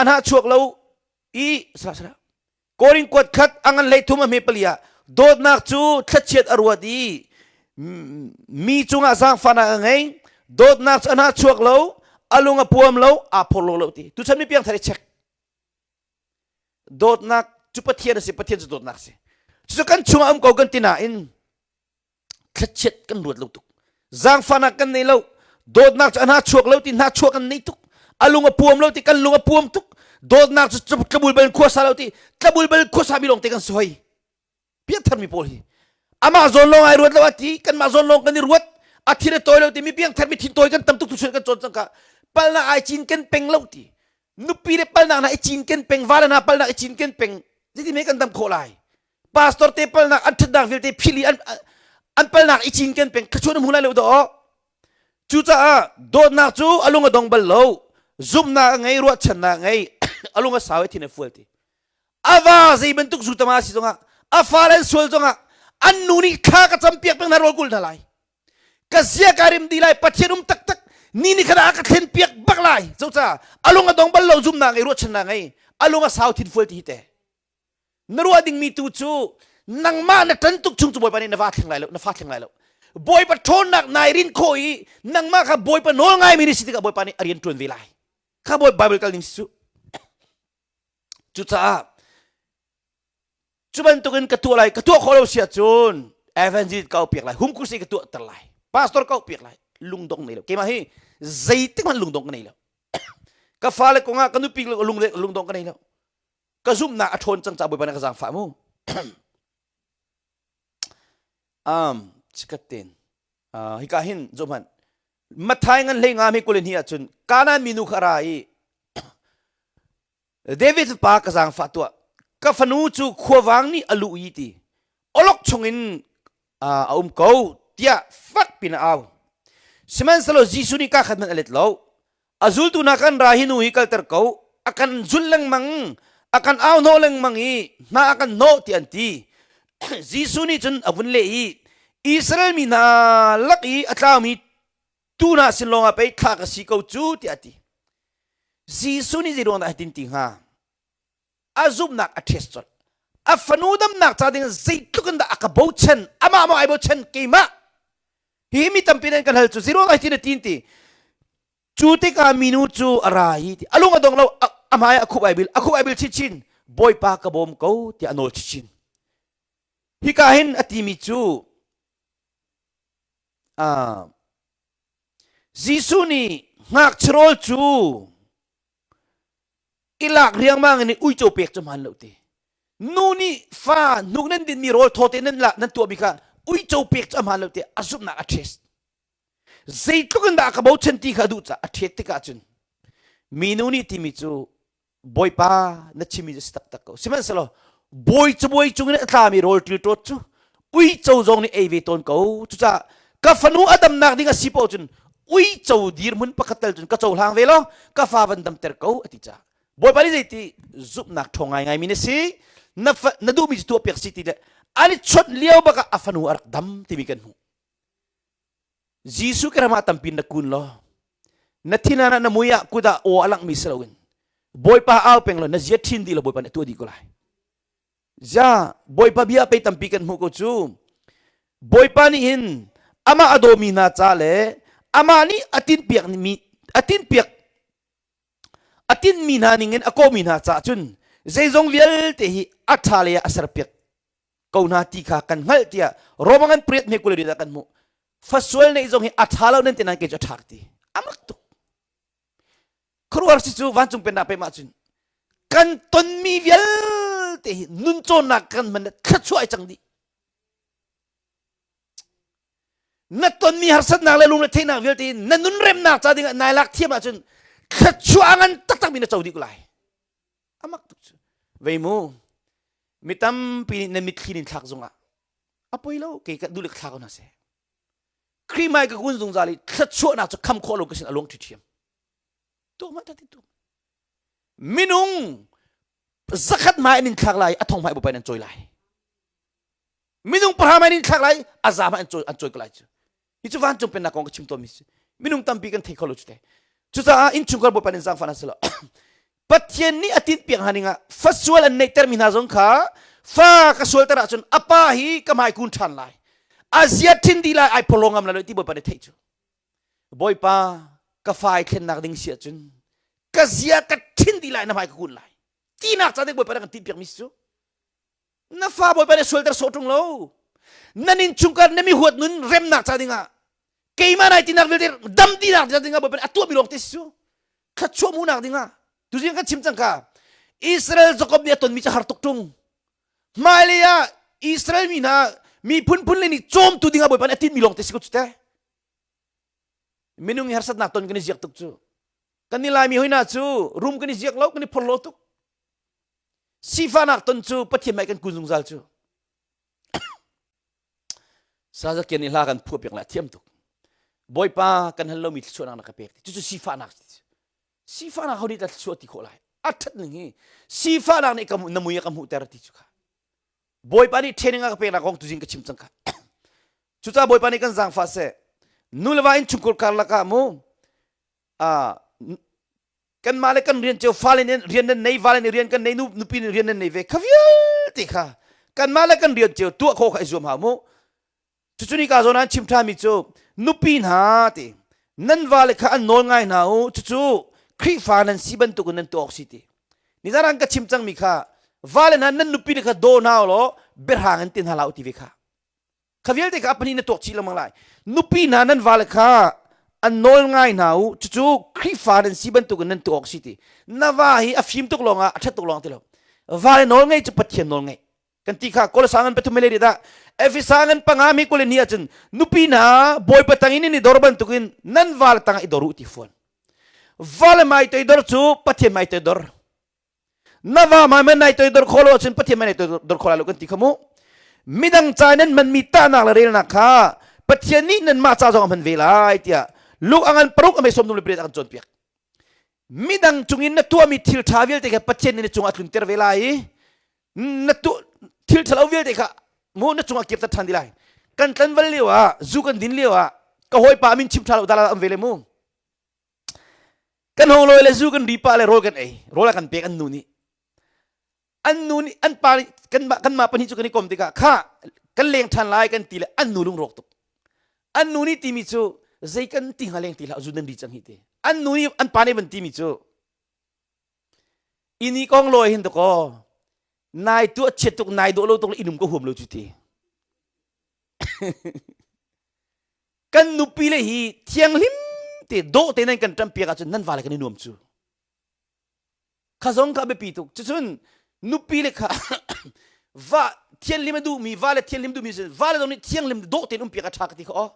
an ha chuak lo i sala sala Korin kuat khat a ngan hlei thum a hme pali ah dawtnak cu thlachiat a ruat i mi cungah zaangfahnak a ngei dawtnak cu a hna chuak lo a lung a puam lo aa phorlo lo ti tuchan mi piangthar i check dawtnak cu Pathian a si Pathian cu dawtnak a si cucu kan chungah um ko kan ti nain thlachiat kan ruat lo tuk zaangfahnak kan nei lo. Dawtnak cu a hna chuak lo ti hna chuak kan nei tuk. A lung a puam lo ti kan lung a puam tuk. Dawtnak cu tlabul bal khuasa lo ti tlabul bal khuasa mi lawng te kan si hoi. Piangthar mi pawl hi. Amah zawn lawng ai ruat lo a ti, kanmah zawn lawng kan i ruat. A thin a tawi lo ti mi piangthar mi thin tawi kan tam tuk tu kan cawn cang ka. Palnak ai cin ken peng lo ti. Nupi le palnak na i cin ken peng, va le na palnak i cin ken peng. Zeiti me kan dam khawh lai? Pastor te palnak an ṭhatnak vialte phili an an palnak i cinken peng thluachuah na hmu lai lo dawh. Cucaah dawtnak cu a lung a dong bal lo. Zumhnak a ngei, ruahchannak a ngei, a lung a sau i thin a fual ti. A va zei bantuk zu tama si zongah, a fale an sual zongah, an nu nih thla ka campiak peng hna rawl kul hna lai. Ka zia ka rim di lai, Pathian um taktak, ni ni khan a ka thlen piak bak lai. Cucaah a lung a dong bal lo, zumhnak ngei, ruahchannak ngei, a lung a sau thin fual ti hi te. Na ruah dingmi tu cu nangmah na ṭan tuk chung cu Bawipa nih na va thleng lai lo, na fa thleng lai lo. Bawipa ṭhawnnak nai rin khawh i nangmah kha Bawipa nawl ngaimi na si tikah Bawipa nih a rian ṭuan ve lai. Kha Bawi Bible kal ning si cu. Cucaah cu bantukin ka tuah lai, ka tuah khawh lo si ahcun evangelist ka piak lai, home crusade ka tuah ter lai, pastor ka piak lai, lungdong nei lo. Keimah hi zeitik hmanh lungdong ka nei lo. Ka fale kongah ka nupi lung lungdong ka nei lo. Ka zumhnak a ṭhawn cang caah Bawipa nih ka zaangfah mu. um, chikat ten. Uh, hika hin zoh hmanh. Matthai ngan hlei nga mi kulin hi ahcun Kanaan minu kha a ra i David pa ka zaangfah tuah. Ka fanu cu khuavang nih a luh i ti. Olok chungin uh, a um ko tiah fak pin a au. Sihmanhsehlaw Jesuh nih ka khat hmanh a let lo. A zultu hna kan ra hi nu hi kalter ko a kan zulh lengmang a kan au hnawh lengmang i hna a kan hnawh ti an ti Jesuh nih cun a vun leh i Israel mi hna lak i a tlaumi tu hna sin lawngah pei thlah ka si ko cu tiah a ti Jesuh nih zei ruang dah hitin ti hnga a zumhnak a ṭhes colh a fanu damnak ca ding zeitluk in dah a ka bochan amah maw ai bochan keimah hi mi tampi nan kan hal cu zeiruang ah hitin a tin ti cu tikah minu cu a ra i ti a lung a dong lo a hmai a khup ai bil a khup ai bil chinchin bawipa ka bawm ko tiah a nawl chinchin hika hin a timi cu uh, Jesuh nih ngakchia rawl cu i lak riangmang in uico pek cu hmaan lo ti nu nih fa hnuk nan dinmi rawl thawte nan lak nan tuahmi kha uico pek cu a hmaan lo ti a zumhnak a ṭhes zeitluk in dah ka bochan ti kha a duh caah a ṭhet tikah cun minu nih timi cu bawipa na chimmi cu si taktak ko sihmanhsehlaw bawi cabuai cungin a tlami rawl ṭilṭawt cu uico zong nih ei ve tawn ko cucaah ka fanu a damnak ding a si paoh cun uico dirhmun pakhat tal cun ka cohlang ve law ka fa van damter ko a ti caah bawipa nih zeiti zumhnak ṭhawng ngaingai mi na si na fa, na duhmi cu tuah piak si ti le an i chawnh lio bak ah a fanu a rak dam timi kan hmuh Jesuh ka ram ah tampi na kun law na thin ah na mui ah kut ah aw a langmi si loin Bawipa au peng law na zia ṭhin dih law Bawipa nih a tuah dih ko lai Ja, Bawipa bia pei tampi kan hmuh ko cu. Bawipa nih hin amah a dawmi hna ca le amah nih a tinhpiak mi a tinhpiak a tinhmi hna ningin a kawhmi hna caah cun zeizong vialte hi a ṭha lei ah a serpiak ko hna ti kha kan hngalh tiah Roma ngan priat hme kul ah kan hmuh. Fasual neih zong hi a ṭha lo nan ti nain kei cu a ṭha ka ti. A mak tuk. Khuaruahhar si cu vancung pennak pek cun kan tonmi vialte hi nun cawnnak kan hman thluachuah ai cang dih. Na tonmi harsatnak le lungretheihnak vialte hi na nun remnak ca dingah nai lak thiam ahcun thluachuah a ngan taktak mi na co dih ko lai. Amak tuk cu. Vei mu, mi tampi nih na mitthli nin thlak zongah a poi lo kei ka duh le ka thla ko hna seh. Khrih hmai ka kun zungzal i thluachuahnak cu kham khawh lo ka sin a luang ṭhiṭhiam. Tuah ma ti tu. Minung zakhat hmai an in thlak lai, a thong hmai bupai an cawi lai. Minung pahra hmai an in thlak lai, a za hmai an cawi an cawi ko lai cu. Hi cu vancung pennak kong ka chim tawnmi si. Minung tampi kan thei kho lo cu te. Cucaah innchungkhar Bawipa nin zaangfah hna selaw Pathian nih a tinhpiak hna ningah fasual an neihtermi hna zong kha fa ka sualter ahcun a pa hi ka hmai kun ṭhan lai. A zia ṭhin dih lai ai phorhlaw ngam lai lo ti Bawipa nih theih cu. Bawipa ka fa ai thlennak ding si ahcun ka zia ka ṭhin dih lai na hmai ka kun lai. Tinak ca dek Bawipa nih kan tinhpiakmi si cu. Na fa Bawipa nih sualter sawh ṭung lo. Nan innchungkhar na mi huat nun remnak ca dingah. Keimah nai tinak vialte dam tinak dingah Bawipa nih a tuahmi lawng te si cu. Thluachuah hmuhnak dingah tuzing kan chim cang ka Israel Jacob nih a tonmi cu har tuk ṭung. Hmailei ah Israel mi hna miphun phun le nih cawmtu dingah Bawipa nih a tinhmi lawng te si ko cu te. Minung i harsatnak ton kan i ziak tuk cu. Kan i Laimi hoi hna cu rum kan i ziak lo, kan i phorhlaw tuk. Sifahnak ton cu Pathian mei kan kun zungzal cu. Sazakian nih hla kan phuah piak le a thiam tuk. Bawipa kan hal lomi thluachuahnak na ka pek ti. Cucu sifahnak sifahnak ho nih dah thluachuah ti khawh lai? A ṭhat ning hi sifahnak nih ka na mui a ka hmuhter ti cu kha. Bawipa nih training a ka peknak kong tuzing ka chim cang kha. Cucaah Bawipa nih kan zaangfah seh. Nu le va innchungkhar karlak ah mu kanmah le kan rian cio fale nih rian nan nei vale nih rian kan nei nu nupi nih rian nan nei ve kha vialte kha kanmah le kan rian cio tuah khawh kha i zuam hau mu cucu ni ka zawn an chim ṭhami cu nupi hna ti nan vale kha an nawl ngai hna u cucu Khrihfa nan si bantukin nan tuah awk si ti nizan an ka chim cangmi kha vale hna nan nupi le kha daw hna u law biahrang in ti hna hlah u ti ve kha Kha vialte kha a pahnih na tuak chih lengmang lai. Nupi hna nan vale kha an nawl ngai hna u. Cucu Khrihfa nan si bantukin nan tuah awk si ti. Na va hi a fim tuk lawngah a ṭhat tuk lawng ti lo. Vale nawl ngei cu Pathian nawl ngei. Kan ti kha Kolosai ngan pathum le dah Efesa ngan panga mi kul ni ahcun nupi hna Bawipa tang in i dor bantukin nan vale tangah i dor u ti fuan. Vale mai toidor cu Pathian mai toidor. Na va mai man nai toidor kho lo ahcun Pathian mai nai toidor kho lai lo kan ti kha mu. Midang ca nan hmanmi tahnak le relnak kha Pathian nih nanmah ca zong a hman ve lai tiah Luke a ngan paruk a mei sawm le pariat a kan cawnpiak. Midang cungin na tuahmi thil ṭha vialte kha Pathian nih na cungah a tlunter ve lai i na tu thil ṭhalo vialte kha mu na cungah kirter ṭhan dih lai. Kan tlanval lio ah zu kan din lio ah ka hawipa min chim ṭha lo dah am ve le mu. Kan hong lawi le zu kan ri pah le rawl kan ei. Rawl a kan pek an nu nih. An nu nih an pa nih kanmah kanmah pahnih cu kan i kom tikah kha kan leng ṭhan lai kan ti le an nu lungrawk tuk. An nu nih timi cu zei kan ti hnga leng ti hlah zu nan ri cang hi ti. An nu nih an pa nih van timi cu ini kong lawi hin dakaw nai tuah chiat tuk nai dawh lo tuk le inum ka huam lo cu ti. Kan nupi le hi thianghlim te dawh te nan kan ṭampiak ahcun nan vale kan i nuam cu. Kha zong kha biapi tuk. Cucun nupi le kha va thianhlim a duhmi va le thianhlim duhmi sin va le zong nih thianghlim dawh tein umpiak a ṭha ka ti kha aw.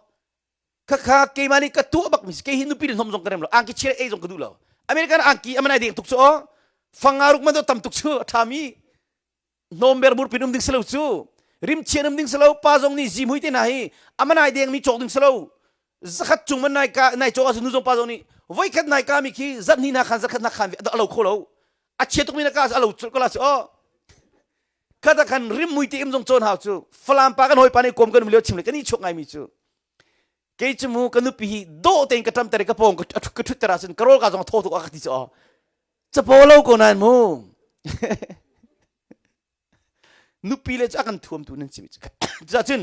Khakha keimah nih ka tuah bak mi si kei hi nupi le hnawm zong ka rem lo angki chia ei zong ka duh lo. American angki aman ai deng tuk cu aw. Fanga ruk man tam tuk cu a ṭhami hnawm berbur pin um ding si lo cu rimchian um ding si lo pa zong nih zimhui te hna hi aman ai deng mi cawk ding si lo zakhat cung man nai ka nai cawk ahcun nu zong pa zong nih voikhat nai ka mi khi zarhni na khan zarkhat na khan a lo kho lo a chia tuk mi na ka a lo ko la cu oh khata khan rim mui te im zong cawn hau cu falam pa kan hawi pa nih kom kan um lio chim le kan i chuak ngai mi cu kei cu mu ka nupi hi dawh tein ka ṭam ter ka pawng ka ṭhut ter ahcun ka rawl ka zong thaw tuk a ka ti cu oh Capo lo ko nain mu. Nupi le cu a kan thuamtu nan si. Cucun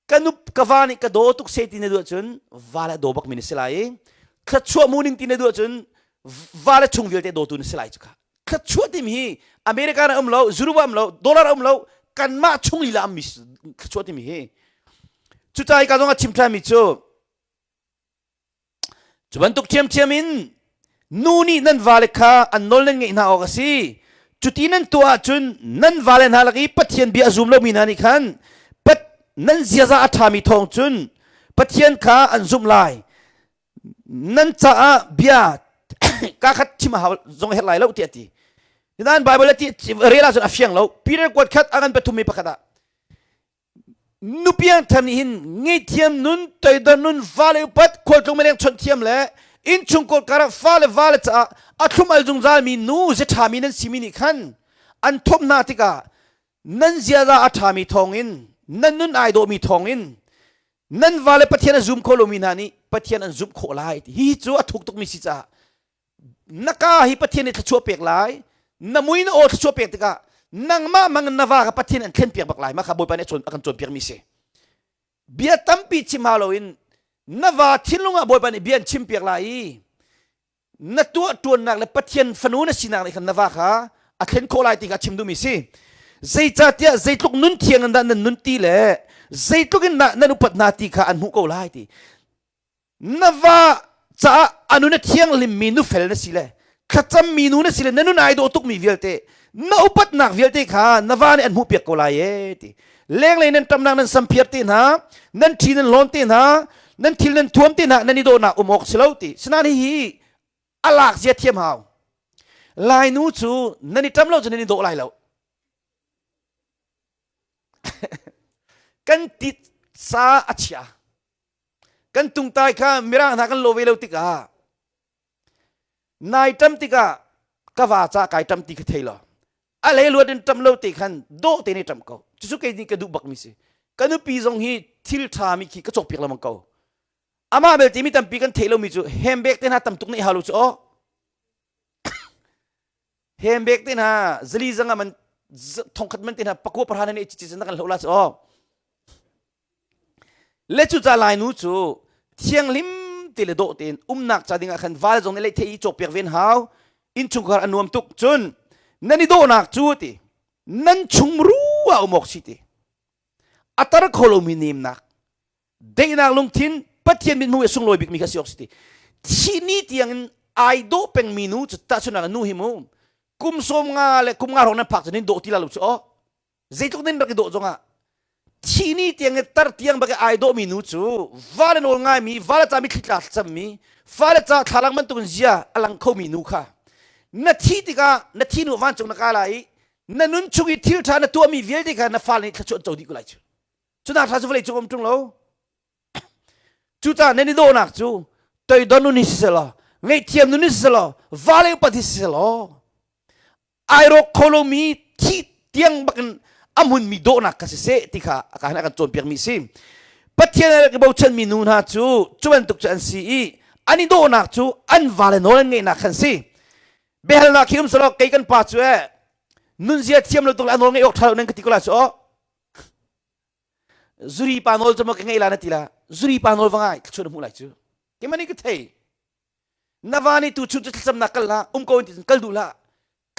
ka nup ka va nih ka daw tuk se ti na duh ahcun va le daw bak mi na si lai i thluachuah mu ning ti na duh ahcun va le chung vialte dawtu na si lai cu kha. Thluachuah timi hi America ah um lo, Europe ah um lo, dollar ah um lo, kanmah chung lila am mi thluachuah timi hi. Cucaah ka zong a chim ṭhan mi cu Cu bantuk ṭhiamṭhiam in nu nih nan vale kha an nawl nan ngeih hna awk a si. Cuti nan tuah ahcun nan vale hna lak i Pathian bia a zum lomi hna nih khan pat nan ziaza a ṭhami thawng cun Pathian kha an zumh lai. Nan caah bia kaa khat chim a hau zong a herh lai lo tiah a ti. Nain Baibal a ti rel ahcun a fiang lo. Peter kuat khat a ngan pathum mi pakhat ah Nupiang thar nih hin ngeihthiam nun, toidor nun, fale upat, khualtlung mileng chawnh thiam le innchungkhar karah fale vale caah a thlum al zungzalmi nu ziaṭhami nan simi nih khan an thawm hna tikah nan ziaza a ṭhami thawngin nan nun ai dawhmi thawngin nan vale Pathian a zum kho lomi hna nih Pathian an zumh khawh lai ti hi cu a thuk tukmi si caah na ka hi Pathian nih thluachuah pek lai na mui na aw thluachuah pek tikah nangmah mang na va kha Pathian an thlen piak bak lai mah kha Bawipa nih a kan cawnpiak mi si bia tampi chim hau loin na va thinlung ah Bawipa nih bia an chim piak lai i na tuah tuannak le Pathian fanu na sinak nih khan na va kha a thlen khawh lai ti kha chim duhmi si zeicahtiah zeitluk nun thiang in dah nan nun ti le zeitluk in dah nan upat hna ti kha an hmuh ko lai ti. Na va caah a nun a thianghlimmi nufel na si le thlacammi nu na si le na nun ai dawh tukmi vialte na upatnak vialte kha na va nih an hmuhpiak ko lai e ti. Lenglei nan ṭamnak nan samphiar te hna, nan ṭhi nan lawn te hna, nan thil nan thuam te hna nan i dawhnak um awk si lo ti. Sinain hihi a lak zia thiam hau. Lainu cu nan i ṭam lo cu nan i dawh lai lo. Kan titsa a chia. Kan tungtai kha mirang hna kan lo ve lo tikah nai ṭam tikah ka va ca kai ṭam ti kha thei lo. A lei luat in ṭam lo te khan dawh te ne ṭam ko. Cucu kei nih ka duh bak mi si. Ka nupi zong hi thil ṭha mi khi ka cawkpiak lengmang ko. Amah belte mi tampi kan theih lomi cu handbag te hna tam tuk neih hau lo cu aw. Handbag te hna zali zanga man thongkhat man te hna pakua pahra na ne chi chi na kan hlo la cu aw. Le cu ca lai nu cu thianghlim te le dawh tein umnak ca dingah khan val zong nih leih thei i cawkpiak ven hau. Innchungkhar a nuam tuk cun nan i dawhnak cu ti nan chungmuru ah um awk si ti. A tar kho lomi nemnak daihnak lungthin Pathian mithmuh i sunglawi bikmi kha si awk si ti thih ni tiang in ai dawh pengmi nu cu tahchunhnak nu hi mu kum sawm nga le kum nga hrawng nan phak cu nin dawh ti la lo cu aw zeitluk nin rak i dawh zongah thih ni tiang i tar tiang bak i ai dawhmi nu cu va le nawl ngaimi va le ca mitthli tla cammi fa le ca thlalang bantukin zia a lang khomi nu kha na thi tikah na thi nu vancung na ka lai i na nun chung i thil ṭha na tuahmi vialte kha na fale nih thluachuah an co dih ko lai cu Cunak thla cu vawlei cung um ṭung lo. Cucaah nan i dawhnak cu toidor nun hi siselaw, ngaihthiam nun hi siselaw, vale upat hi siselaw, ai rawk kho lomi thi tiang bakin a hmunmi dawhnak kha siseh ti kha a ka kan cawnpiakmi si. Pathian a rak i bochanmi nu hna cu cu bantuk cu an si i an i dawhnak cu an vale nawl an ngeihnak khan si. Biahalnak khi um selaw kei kan pa cu eh nunzia thiam lo tuk le a nawl ngeih awk ṭha lo nan ka ti ko la cu aw. Zuri pa nawl cu maw ka ngei la na ti la zuri pa nawl va ngai thluachuah na hmuh lai cu keimah nih ka thei na va nih tu chun cu thlacamnak kal hlah um ko in ti cun kal duh hlah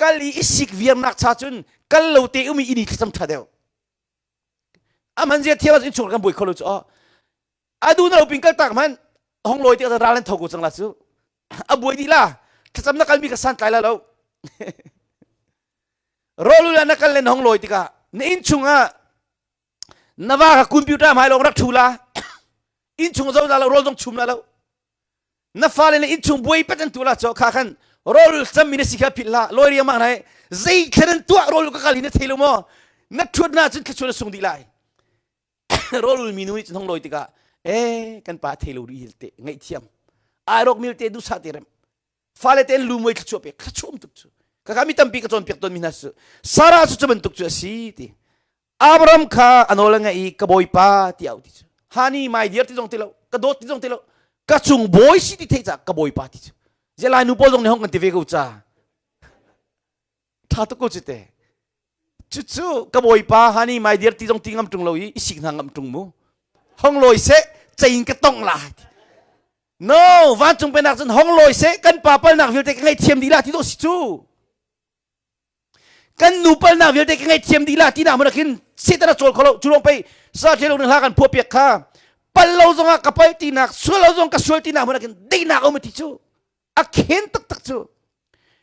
kal i i sik viarnak cha cun kal lo te um i ini thlacam ṭha deuh aman zia thiam ahcun innchung kan buai kho lo cu aw a du na lo pin kal tak man hong lawi ti ral an tho ko cang la cu a buai dih la thlacam na kalmi ka san tlai la lo Rawlul ah na kal le na hong lawi tikah na innchung ah na va kha computer hmai lawng rak ṭhu la innchung zo la lo rawl zong chum la lo na fale le innchung buai pat an tu la cho kha khan rawl cammi na si kha philh la lawi riangmang nai zei thlen an tuah rawl ka kal hi na thei lo maw na ṭhuat na cun thluachuah na sung dih lai rawlul mi nu nih cun hong lawi tikah eh kan pa thei lo rih te ngaihthiam ai rok mil te dusa te rem fale te lu muai thluachuah pek thluachuah um tuk cu kaka mi tampi ka cawnpiak tawn mi hna cu Sarah cu cu bantuk cu a si ti Abraham kha a nawl a ngaih i ka bawipa ti au ti cu hani my dear ti zong ti lo ka dawt ti zong ti lo ka chung bawi si ti theih ca ka bawipa ti cu zelai nu pawl zong nih hong kan ti ve ko ca Ṭha tuk ko cu te. Cucu ka bawipa hani my dear ti zong ti ngam ṭung lo i i sik hna ngam ṭung mu. Hong lawi seh cein ka tong la. No, vancung pennak cun hong lawi seh kan pa palnak vialte ka ngaihthiam dih la ti dawh si cu. Kan nu palnak vialte ka ngaihthiam dih la ti nak hmun khin Satan a cawl kho lo. Cu lawng pei sa ṭhe lo hla kan phuah piak kha. Pal lo zongah ka pal tinak, sual lo zong ka sual tinak hmun khin daihnak um ti cu. A khen taktak cu.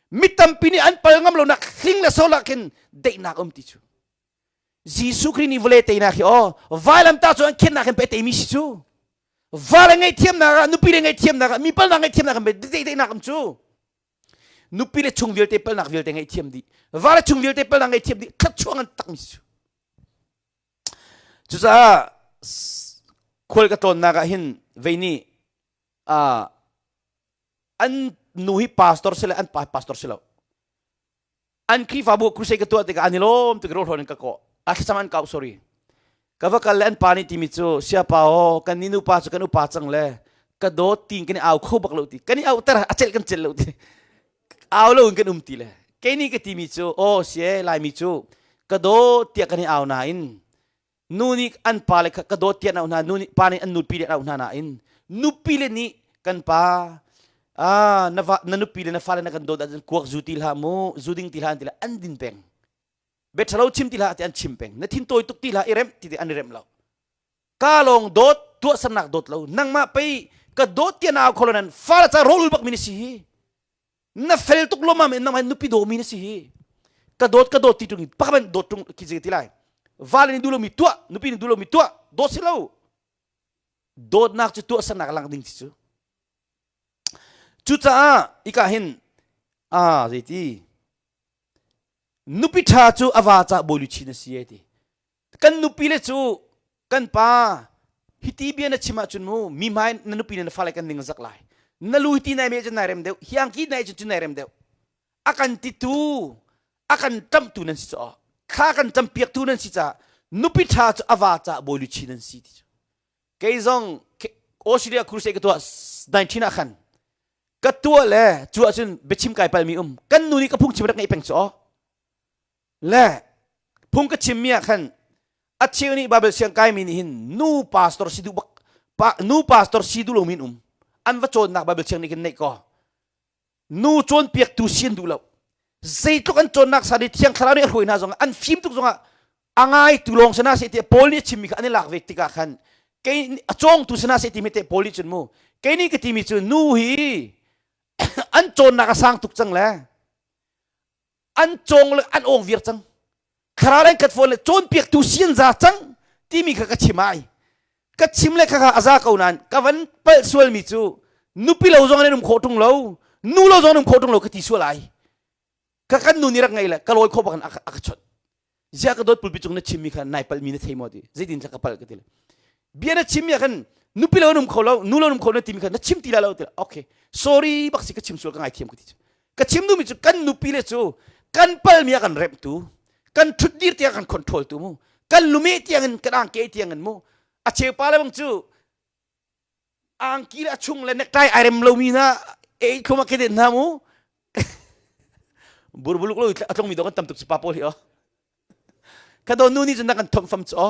Mi tampi nih an pal ngam lonak hling le sol ah khin daihnak um ti cu. Jesuh Khrih nih vawlei teinak hi aw vailamtah cu an khennak hin pe teimi si cu. Vale ngaihthiamnak ah nupi le ngaihthiamnak ah mi palnak ngaihthiamnak hin pe daihnak um cu. Nupi le chung vialte palnak vialte ngaihthiam dih. Vale chung vialte palnak ngaihthiam dih. Thluachuah ngan takmi si cu. Cucaah khual ka tlawnnak ah hin vei nih an nu hi pastor si le an pa pastor si lo an Khrihfabu crusade ka tuah tikah an i lawm tuk rawl in ka kawh a thlacam an kau sorry ka va kal le an pa nih timi cu siapa aw kan ni nupa cu kan upa cang le ka dawt tiin kan i au kho bak lo ti kan i au ter a celh kan celh lo ti au lo in kan um ti le kei nih ka timi cu aw sie laimi cu ka dawt tiah kan i au nain Nu nih an pale kha ka dawt tiah an auh hna, nu nih pa nih an nupi le an auh hna nain nupi le nih kan pa ah na va na nupi le na fale na kan dawt ahcun kuak zu ti hlah mu zu ding ti hlah an ti le an din peng bia ṭhalo chim ti hlah ti an chim peng na thin tawi tuk ti hlah i remh ti an i remh lo ka lawng dawt tuahsernak dawt lo nangmah pei. Ka dawt tiah na au kho lo nan fale ca rawl ul bak mi na si hi. Na fel tuk lomam in nangmah nupi daw mi na si hi. Ka dawt ka dawt ti tung pakhat dawt tung khi zei ti lai. Vale nih duh lomi tuah, nupi nih duh lomi tuah, dawt si lo. Dawtnak cu tuahsernak lang ding si cu. Cucaah ika hin a zeiti nupi ṭha cu a va ca bawi luchin a si ai ti. Kan nupi le cu kan pa hiti bia na chim ahcun mu mi hmai na nupi le na fale kan ning zak lai. Na lu hiti nai me cun nai rem deuh, hiangki nai cun nai rem deuh. A kan titu, a kan ṭamhtu nan si caw. Thla kan campiaktu nan si caah nupi ṭha cu a va ca bawi luchin an si ti cu. Kei zong Australia crusade ka tuah 19 ah khan ka tuah le cu ahcun biachim kai palmi um kan nu nih ka phungchim rak ngeih peng cu aw le phung ka chimmi ah khan a cheu nih Bible siang kaimi nih hin nu pastor si duh bak pa, nu pastor si duh lomi um an va cawnnak Bible siang nih khin neih ko nu cawnpiaktu si an duh lo zeitluk an cawnnak sa nih thiang thlarau nih a hruai hna zong an fim tuk zongah a ngaitu lawng sana seh tiah Paul nih a chimmi kha an i lak ve tikah khan kei a cawngtu sana seh timi te Paul nih cun mu kei nih ka timi cu nu hi an cawnnak a sang tuk cang le an cawng le an awng viar cang thlarau an khat fawn le cawnpiaktu si an za cang timi kha ka chim ai ka chim le kha kha a za ko nain ka van palh sualmi cu nupi lo zong an um khawh ṭung lo nu lo zong an um khawh ṭung lo ka ti sual ai ka kan nu nih rak ngei le ka lawi khawh bak in a ka chawnh ziah ka dawt pulpi cung na chimmi kha nai palhmi na thei maw ti zeitin ka palh ka ti le bia na chimmi ah khan nupi lo an um kho lo nu lo an um kho na timi kha na chim ti la lo ti okay sorry bak si ka chim sual ka ngaithiam ka ti ka chim duhmi cu kan nupi le cu kan palmi ah kan remhtu kan thutdir tiang kan control tu mu kan lume tiang in kan angke tiang in mu a cheu pa le bang cu angki le a chung le necktie ai rem lomi hna ei thlum a keden hna mu burbuluk lo a tlongmi dong kan tam tuk si pa pawl hi o ka don nu nih cun na kan thomh fam cu o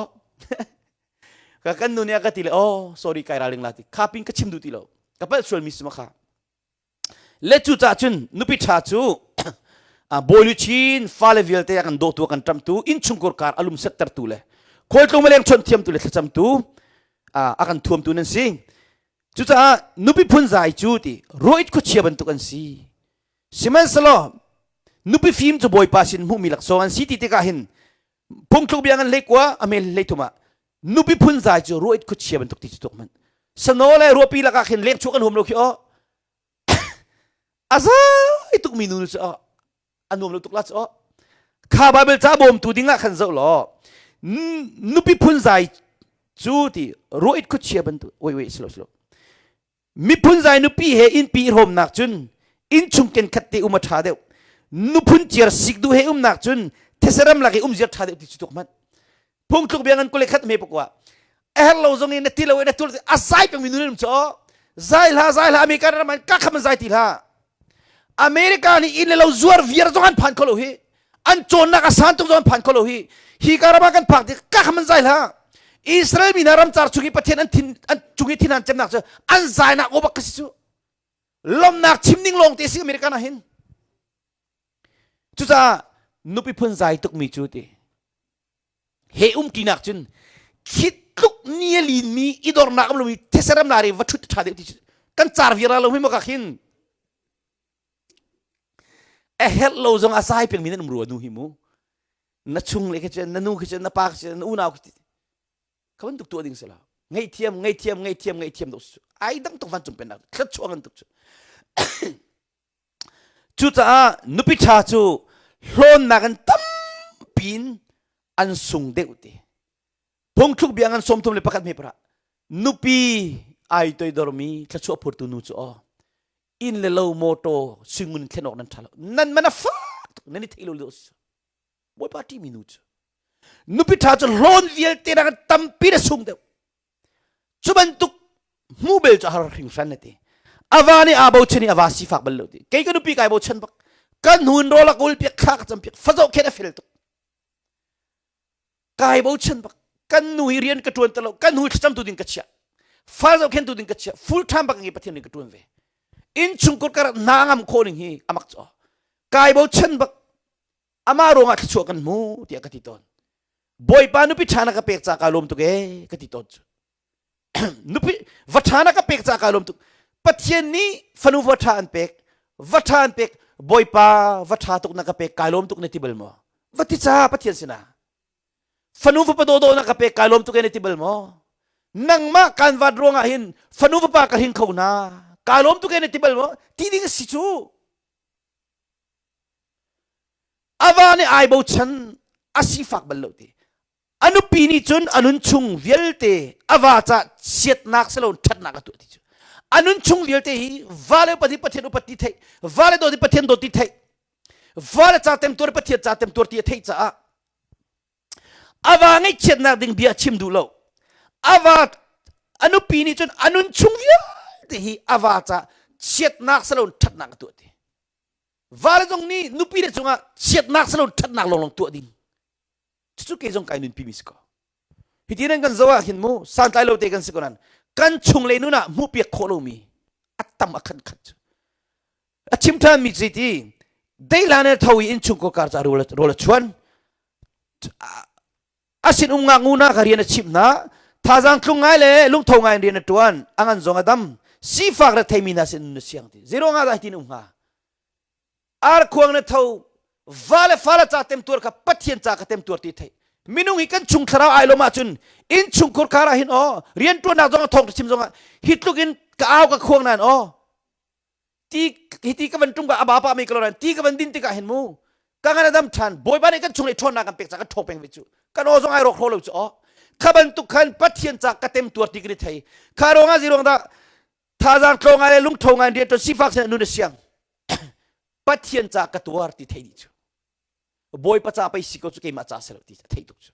ka kan nu nih a ka ti le oh sorry kai raling la ti kha pin ka chim duh ti lo ka palh sual mi si ma kha Le cu cah cun nupi ṭha cu bawi luchin fale vialte a kan dawtu a kan ṭamtu innchungkhar kar a lumsettertu le khualtlung maleng chawnh thiamtu le thlacamtu a kan thuamtu nan si. Cucaah nupi phunzai cu ti ruahit khuachia bantuk an si. Sihmanhsehlaw nupi fim cu Bawipa sin hmuhmi laksawng an si ti tikah hin phungthluk bia ngan hleikua a mel hleithum ah nupi phunzai cu ruahit khuachia bantuk ti cu tuk hmanh sano le ruahpi lakah khin leng chuak an huam lo khi aw a zai tukmi nu cu aw a nuam lo tuk la cu aw kha Bible ca bawmtu ding ah khan zoh law nupi phunzai cu ti ruahit khuachia bantuk wait wait slow slow Miphun zai nupi he innpi i hrawmnak cun innchung kenkhat te um a ṭha deuh. Nuphun ciar sik duh he umnak cun thesaram lak i um ziar ṭha deuh ti cu tuk hmanh. Phungthluk bia ngan kule khat me pakua. A her lo zong in na ti lo in na tul a zai peng mi nu um cho. Zai hla zai hla America ram an ka kham zai ti hla. America nih inn le lo zuar viar zong an phan kho lo hi. An cawnnak a san tuk zong an phan kho lo hi. Hi ka ram ah kan phak tik ka kham an zai hla. Israel mi hna ramcar chung i Pathian an thin an cung i thin an cemnak cu an zainak aw bak ka si cu. Lomnak chim ning lawng te si American ah hin. Cucaah nupi phun zai tuk mi cu ti. He um tinak cun khit tluk ni a lin mi i dornak am lomi thesaram la re va thut tha deuh ti kan car viara lo mi ma ka khin a herh lo zong a sai peng mi nan um rua nu hi mu na chung le khi cun na nu khi cun na pa khi cun na unau khi kha bantuk tuah ding si lo ngaihthiam ngaihthiam ngaihthiam ngaihthiam do ai dang tuk van cung pennak thluachuah ngan tuk cu Cucaah nupi ṭha cu hlawnnak in tampi in an sung deuh ti. Phungthluk bia ngan 31 hme parah nupi ai toidormi thluachuah phurtu nu cu aw inn le lo motor suingun thlen awk nan ṭha lo nan man a fak tuk nan i thei lo lo Bawipa ṭihmi nu cu nupi ṭha cu hlawn vialte nak tampi na sung deuh Cu bantuk hmuh bel cu a har hringhran na ti. A va nih aa bochan i a va sifak bal lo ti. Kei ka nupi kai bochan bak. Kan hun rawl a kawl piak thla ka cam piak fazoh khen a fel tuk. Kai bochan bak. Kan nu hi rian ka tuan te lo. Kan nu thlacam tu ding ka chiah. Fa zoh khen tu ding ka chiah. Full time bak ngi Pathian ding ka tuan ve. Inn chungkur kar na ngam kho ning hi amak cho. Kai bochan bak. Amah ruangah thluachuah kan hmu tiah ka ti tawn. Bawipa nupi ṭha na ka pek ca kaa lawm tuk ee ka ti tawn cu. Nupi va ṭha na ka pek caah kaa lawm tuk. Pathian nih fanu va ṭha an pek, va ṭha an pek, Bawipa va ṭha tuk na ka pek, kai lawm tuk na ti bal maw? Va ti ca Pathian sinah. Fanu fapa dawdawh na ka pek, kai lawm tuk e na ti bal maw? Nangmah kaan vat ruangah hin fanu fapa ka hring kho hna, kai lawm tuk e na ti bal maw? Ti ding a si cu. A va nih ai bochan, a sifak bal lo ti. A nupi nih cun a nun chung vialte a va ca chiatnak si lo ṭhatnak a tuah ti cu. A nun chung vialte hi va le upat hi Pathian upat ti theih, va le dawt hi Pathian dawt ti theih, va le ca temtuar Pathian ca temtuar ti a theih caah a va ngaihchiatnak ding bia a chim duh lo. A va a nupi nih cun a nun chung vialte hi a va ca chiatnak si lo ṭhatnak a tuah ti. Va le zong nih nupi le cungah chiatnak si lo ṭhatnak lawnglawng tuah ding. Cucu kei zong kai nunpi mi si ko. Hiti nan kan zoh ah hin mu santlai lo te kan si ko nan kan chung le nun ah hmuh piak khawh lomi a tam a khan khat cu. A chim ṭhan mi cu ti deihlan in tho i innchung ko kar ca rawl rawl a chuan a sin um ngak ngu na ka rian a chimh hna thazaang tlung ngai le lungtho ngai in rian a ṭuan a ngan zong a dam sifak re theimi hna sin na siang ti zero nga dah tin um hnga Arkhuang na tho va le fa le ca temtuar kha Pathian ca ka temtuar ti theih minung hi kan chung thlarau ai lom ahcun inn chung khurkhar ah hin aw riantuannak zong thong chim zong ah hi tluk in ka au ka khuang nan aw ti hi ti ka van tum ka aba pa mi ka lo ti ka van din tikah hin mu ka ngan adam than bawipa nih kan chung le ṭhawnnak kan pek ca kan ṭhawng peng ve cu kan aw zong ai rawk hro lo cu aw kha bantuk khan Pathian ca ka temtuar ti kan i thei kha ruangah ziruang dah thazaang tlo ngai le lungtho ngai rian ṭuan sifak sin nun a siang Pathian ca ka tuar ti thei dih cu Bawipa ca pei si ko cu keimah ca si lo ti a theih tuk cu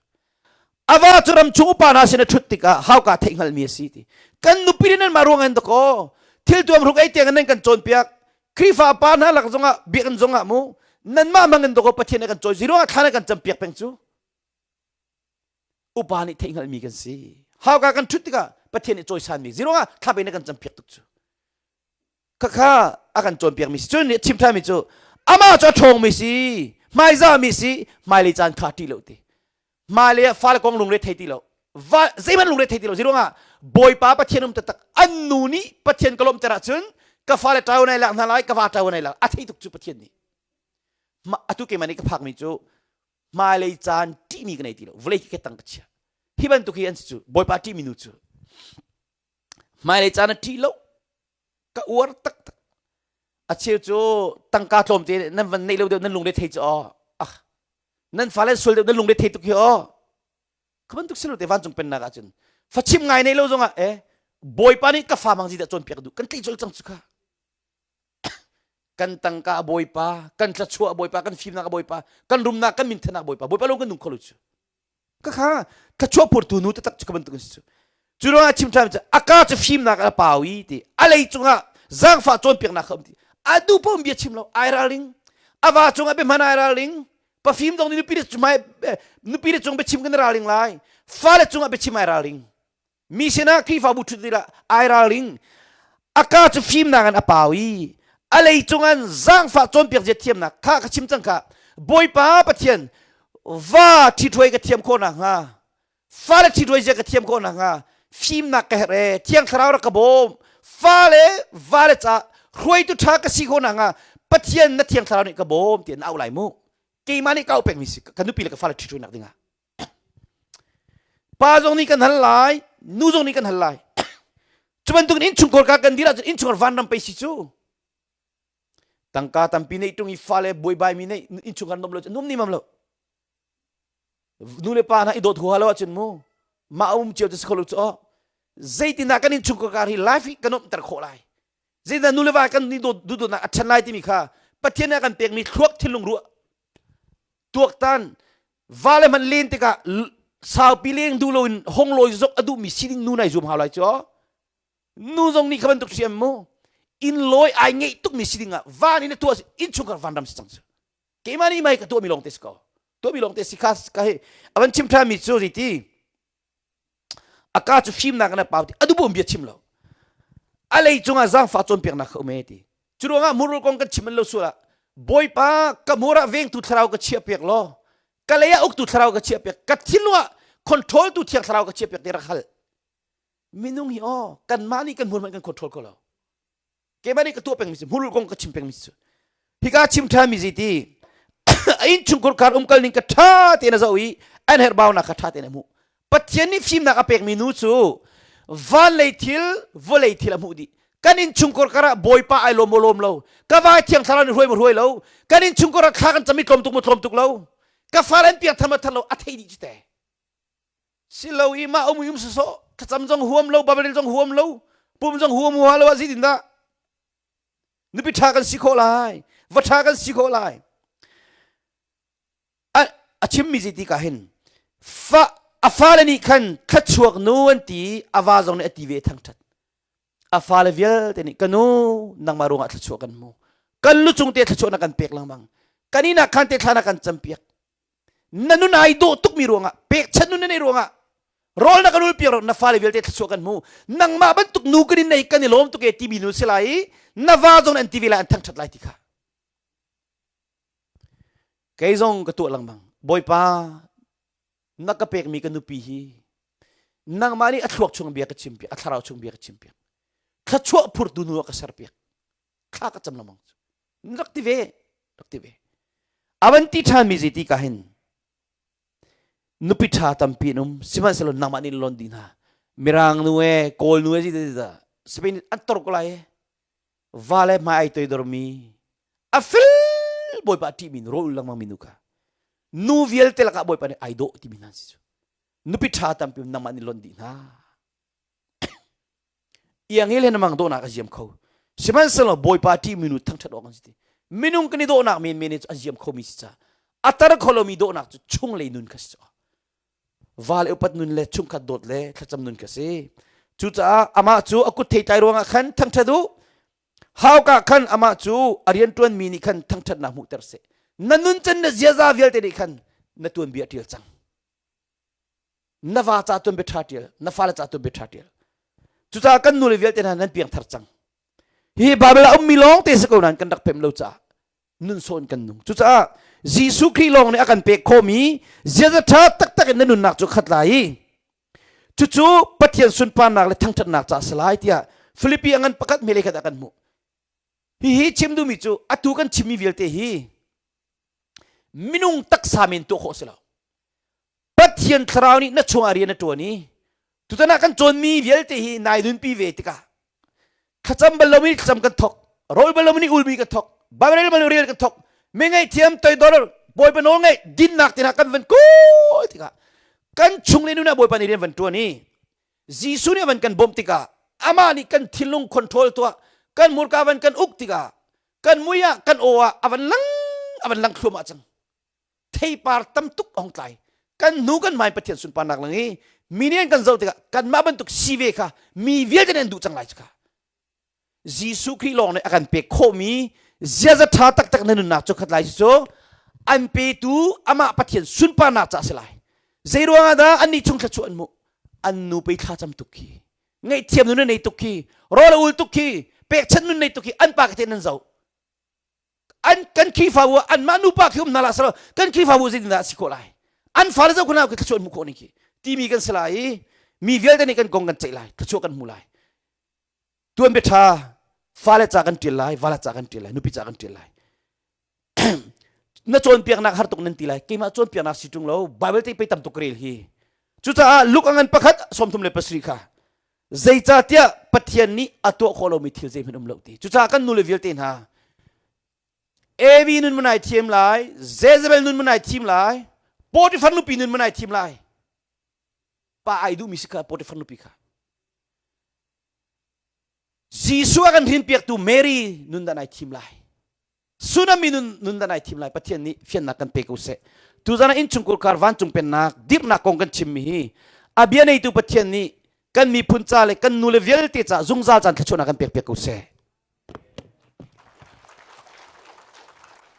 ava cu ram chung upa hna sin a ṭhut tikah hauka theih hngalmi a si ti kan nupi nih nan mah ruang in dakaw thil tuam hruk ei tiang nan kan cawnpiak Khrihfa pa hna lak zongah biakinn zongah mu nanmah hmang in dakaw Pathian a kan cawi ziruang ah thla na kan campiak peng cu upa nih theih hngalhmi kan si hauka kan ṭhut tikah Pathian nih cawisanmi ziruangah thla pe na kan campiak tuk cu khakha a kan cawnpiakmi si cun nih chim ṭhanmi cu amah cu a ṭhawngmi si hmaizahmi si hmailei caan kha ṭih lo ti hmailei ah fale kong lungre thei ti lo va zeihmanh lungre thei ti lo ziruangah Bawipa Pathian um taktak an nu nih Pathian ka lawmhter ahcun ka fale ṭau nai lak hna lai ka va ṭau nai lak a thei tuk cu Pathian nih atu keimah nih ka phakmi cu hmailei caan ṭihmi ka nei ti lo vawlei khi ka tang ka chia hi bantuk hi an si cu bawipa ṭihmi nu cu hmailei caan a ṭih lo ka uar taktak a cheu cu tangka tlawmte nan van neih lo deuh nan lungre thei cu aw ah nan fale sual deuh nan lungre thei tuk hi aw ka bantuk si lo te vancung pennak ahcun fachim ngai nei lo zongah eh bawipa nih ka fa mang zi dah cawnpiak duh kan tli col cang cu kha kan tangka a bawipa kan thlachuah a bawipa kan fimnak a bawipa kan rumnak kan minthanak a bawipa bawipa lo kan nung kho lo cu ka kha thlachuah phurtu nu taktak cu ka bantuk si cu cu ruangah chim ṭhan cu a ka cu fimnak a pau i ti a lei cungah zaangfah cawnpiaknak kha um ti a duh paoh bia chim lo ai ralring a va cungah bia hman ai ralring pafim dong nih nupi le cumai nupi le cung biachim kan ralring lai fale cungah biachim ai ralring Mi sinah Khrihfabu ṭhut tikah ai ralring. A ka cu fimnak in a pau i a lei cungan zaangfah cawnpiak zia thiamnak kha ka chim cang kha Bawipa Pathian va ṭhithruai ka thiam khawh nakhnga fale ṭhithruai zia ka thiam khawh nakhnga fimnak ka herh e Thiang Thlarau rak ka bawm fale vale ca hruaitu ṭha ka si khawh nakhnga Pathian na Thiang Thlarau nih ka bawm tiah na auh lai mu keimah nih ka auh pekmi si ka nupi le ka fale ṭhithruainak dingah Pa zong nih kan hal lai, nu zong nih kan hal lai. Cu bantuk in innchungkhar ka kan dir ahcun innchungkhar vanram pei si cu. Tangka tampi neih ṭung i fale buaibai mi neih innchungkhar nom lo cu num ni mam lo. Nu le pa hna i dawt huha lo ahcun mu mah um cio cu si kho lo cu aw. Zeitindah kan innchungkhar kar hi life hi kan umter khawh lai. Zeitindah nu le va kan ni dawt duhdawtnak a ṭhan lai timi kha Pathian nih a kan pekmi thluak thinlung ruah tuaktan vale hmanh len tikah saupi leng duh loin hong lawi zok a duhmi sining nu nai zuam hau lai cu nu zong nih kha bantuk siam mu inn lawi ai ngeih tukmi si ding ah van in a tuah innchungkhar vanram si cang cu keimah nih mai ka tuahmi lawng te si ko tuahmi lawng te si kha ka hi avan chim ṭhanmi cu ti A ka cu fimnak in a pau ti a duhbom bia chim lo. A lei cungah zaangfah cawnpiaknak kha um e ti. Cu ruangah murul kong kan chim an lo sual ah Bawipa ka hmur ah vengtu thlarau ka chiah piak law ka lei ah uktu thlarau ka chiah piak ka thinlung ah control tu thiang thlarau ka chiah piak ti rak hal. Minung hi aw kanmah nih kan hmur hmanh kan control kho lo. Keimah nih ka tuah pengmi si hmurul kong ka chim pengmi si. Hika chim ṭhan mi ti a innchungkhar kar umkal ning ka ṭha tein a zoh i an herhbaunak kha ṭha tein a hmuh. Pathian nih fimnak a pekmi nu cu van lei thil vawlei thil a hmuh dih. Kan innchungkhar kar ah Bawipa ai lawm maw lawm lo. Ka vai thiang thlarau nih hruai maw hruai lo. Kan innchungkhar ah thla kan cam i tlawm tuk maw tlawm tuk lo. Ka fale an piang thar maw thar lo a thei dih cu te. Si lo i mah um um sawsawh thlacam zong huam lo Bible zong huam lo pum zong huam hua lo ah zeitin dah nupi ṭha kan si khawh lai va ṭha kan si khawh lai a, a chimmi zeiti ka hin fa a fale nih khan thluachuak nu an ti a va zong nih a ti ve thangṭhat a fale vialte nih ka nu nangmah ruangah thluachuah kan hmu kan lu cung te thluachuah na kan pek lengmang kan inn ah khan te thla na kan campiak na nun ai dawh tukmi ruangah pekchanh nun na neih ruangah rawl na kan ul piak na fale vialte thluachuah kan hmu nangmah bantuk nu kan in nei kan i lawm tuk e timi nu si lai i na va zong an ti ve lai an thangṭhat lai ti kha kei zong ka tuah lengmang bawipa na ka pekmi ka nupi hi nangmah nih a thluak chung bia ka chim piak a thlarau chung bia ka chim piak thluachuah phurtu nu ah ka ser piak thla ka cam lengmang rak ti ve rak ti ve avan ti ṭhan mi ti ka hin nupi ṭha tampi an um sihmanhsehlaw nangmah nih lon dih hna mirang nu e kawl nu e ti ti Spain an tor ko lai e va le hmai ai toidor mi a fel bawipa ṭih mi rawl lengmang mi nu kha nu vialte lakah bawipa nih ai dawh timi hna si cu nupi ṭha tampi nangmah nih lon dih hna Iangel he na mang dawhnak a ziam kho. Sihmanhsehlaw Bawipa ṭihmi nu thangṭhat awk an si ti. Minung kan i dawhnak menmen hi cu a ziam khomi si ca. A tar kho lomi dawhnak cu chunglei nun kha si. Val upat nun le chungkhat dawt le thlacam nun kha si. Cucaah amah cu a kut theitlai ruangah khan thangṭhat u. Hauka khan amah cu a rianṭuanmi nih khan thangṭhatnak hmuhter seh. Na nuncan na ziaza vialte nih khan na tuanbia a ṭial cang. Na va ca tuan bia ṭha ṭial, na fale ca tuan bia ṭha ṭial. Cucaah kan nule vialte hna nan piangthar cang. Hi Bible ah ummi lawng te si ko nain kan rak pem lo caah nun sawn kan nung. Cucaah Jesuh Khrih lawng nih a kan pek khawhmi ziaza ṭha taktak in na nunnak cu khat lai i cucu Pathian sunparnak le thangṭhatnak caah si lai tiah Filipi a ngan pakhat hme khat ah kan hmuh. Hihi chim duhmi cu atu kan chimmi vialte hi minung taksa men tuah khawh si lo. Pathian thlarau nih na chungah rian a ṭuan i tutan ah kan cawnmi vialte hi nai nunpi ve tikah thlacam bal lomi thlacam kan thok rawl bal lomi ulmi kan thok Bible bal rel kan thok mi ngaihthiam toidor Bawipa nawl ngaih dinnak te hna kan van kawl tikah kan chung le nun ah Bawipa nih rian van ṭuan i Jesuh nih van kan bawmh tikah amah nih kan thinlung control tuah kan murka van kan uk tikah kan mui ah kan aw ah a van lang a van lang thluahmah cang theipar tam tuk a hung tlai kan hnu kan hmai Pathian sunparnak lang i mi nih an kan zoh tikah kanmah bantuk si ve kha mi vialte nih an duh cang lai kha Jesuh Khrih lawng nih a kan pek khawhmi ziaza ṭha taktak na nunnak cu khat lai cu an petu amah Pathian sunparnak ca si lai zei ruangah dah annih chung thluachuah an hmuh an nu pei thla cam tuk khi ngaihthiam nun nei tuk khi rawl a ul tuk khi pekchanh nun nei tuk khi an pa ka te nan zoh an kan Khrihfabu ah anmah nupa khi um hna lah selaw kan Khrihfabu zeitindah a si khawh lai an fale zoh khana khi thluachuah an hmuh khawh ning khi timi kan si lai i mi vialte nih kan kong kan ceih lai thluachuah kan hmu lai tuan bia ṭha fale ca kan ṭial lai vala ca kan ṭial lai nupi ca kan ṭial lai na cawnpiaknak har tuk nan ti lai keimah cawnpiaknak si ṭung lo Bible te pei tam tuk rel hi cucaah Luke a ngan pakhat 37 kha zeicahtiah Pathian nih a tuah khawh lomi thil zeihmanh um lo ti cucaah kan nule vialte hna Evi nun manai thiam lai Jezebel nun manai thim lai Potifar nupi nun manai thim lai pa ai duhmi si kha Potifar nupi kha Jesuh a kan hrinpiaktu Mary nun dah nai thim lai Tsunami nun, nun dah nai thim lai Pathian nih fiannak kan pe ko seh tuzan ah innchungkhar kar vancung pennak dirhnak kong kan chimmi hi a bia neitu Pathian nih kan miphun ca le kan nule vialte ca zungzal caan thluachuahnak kan pek piak ko seh.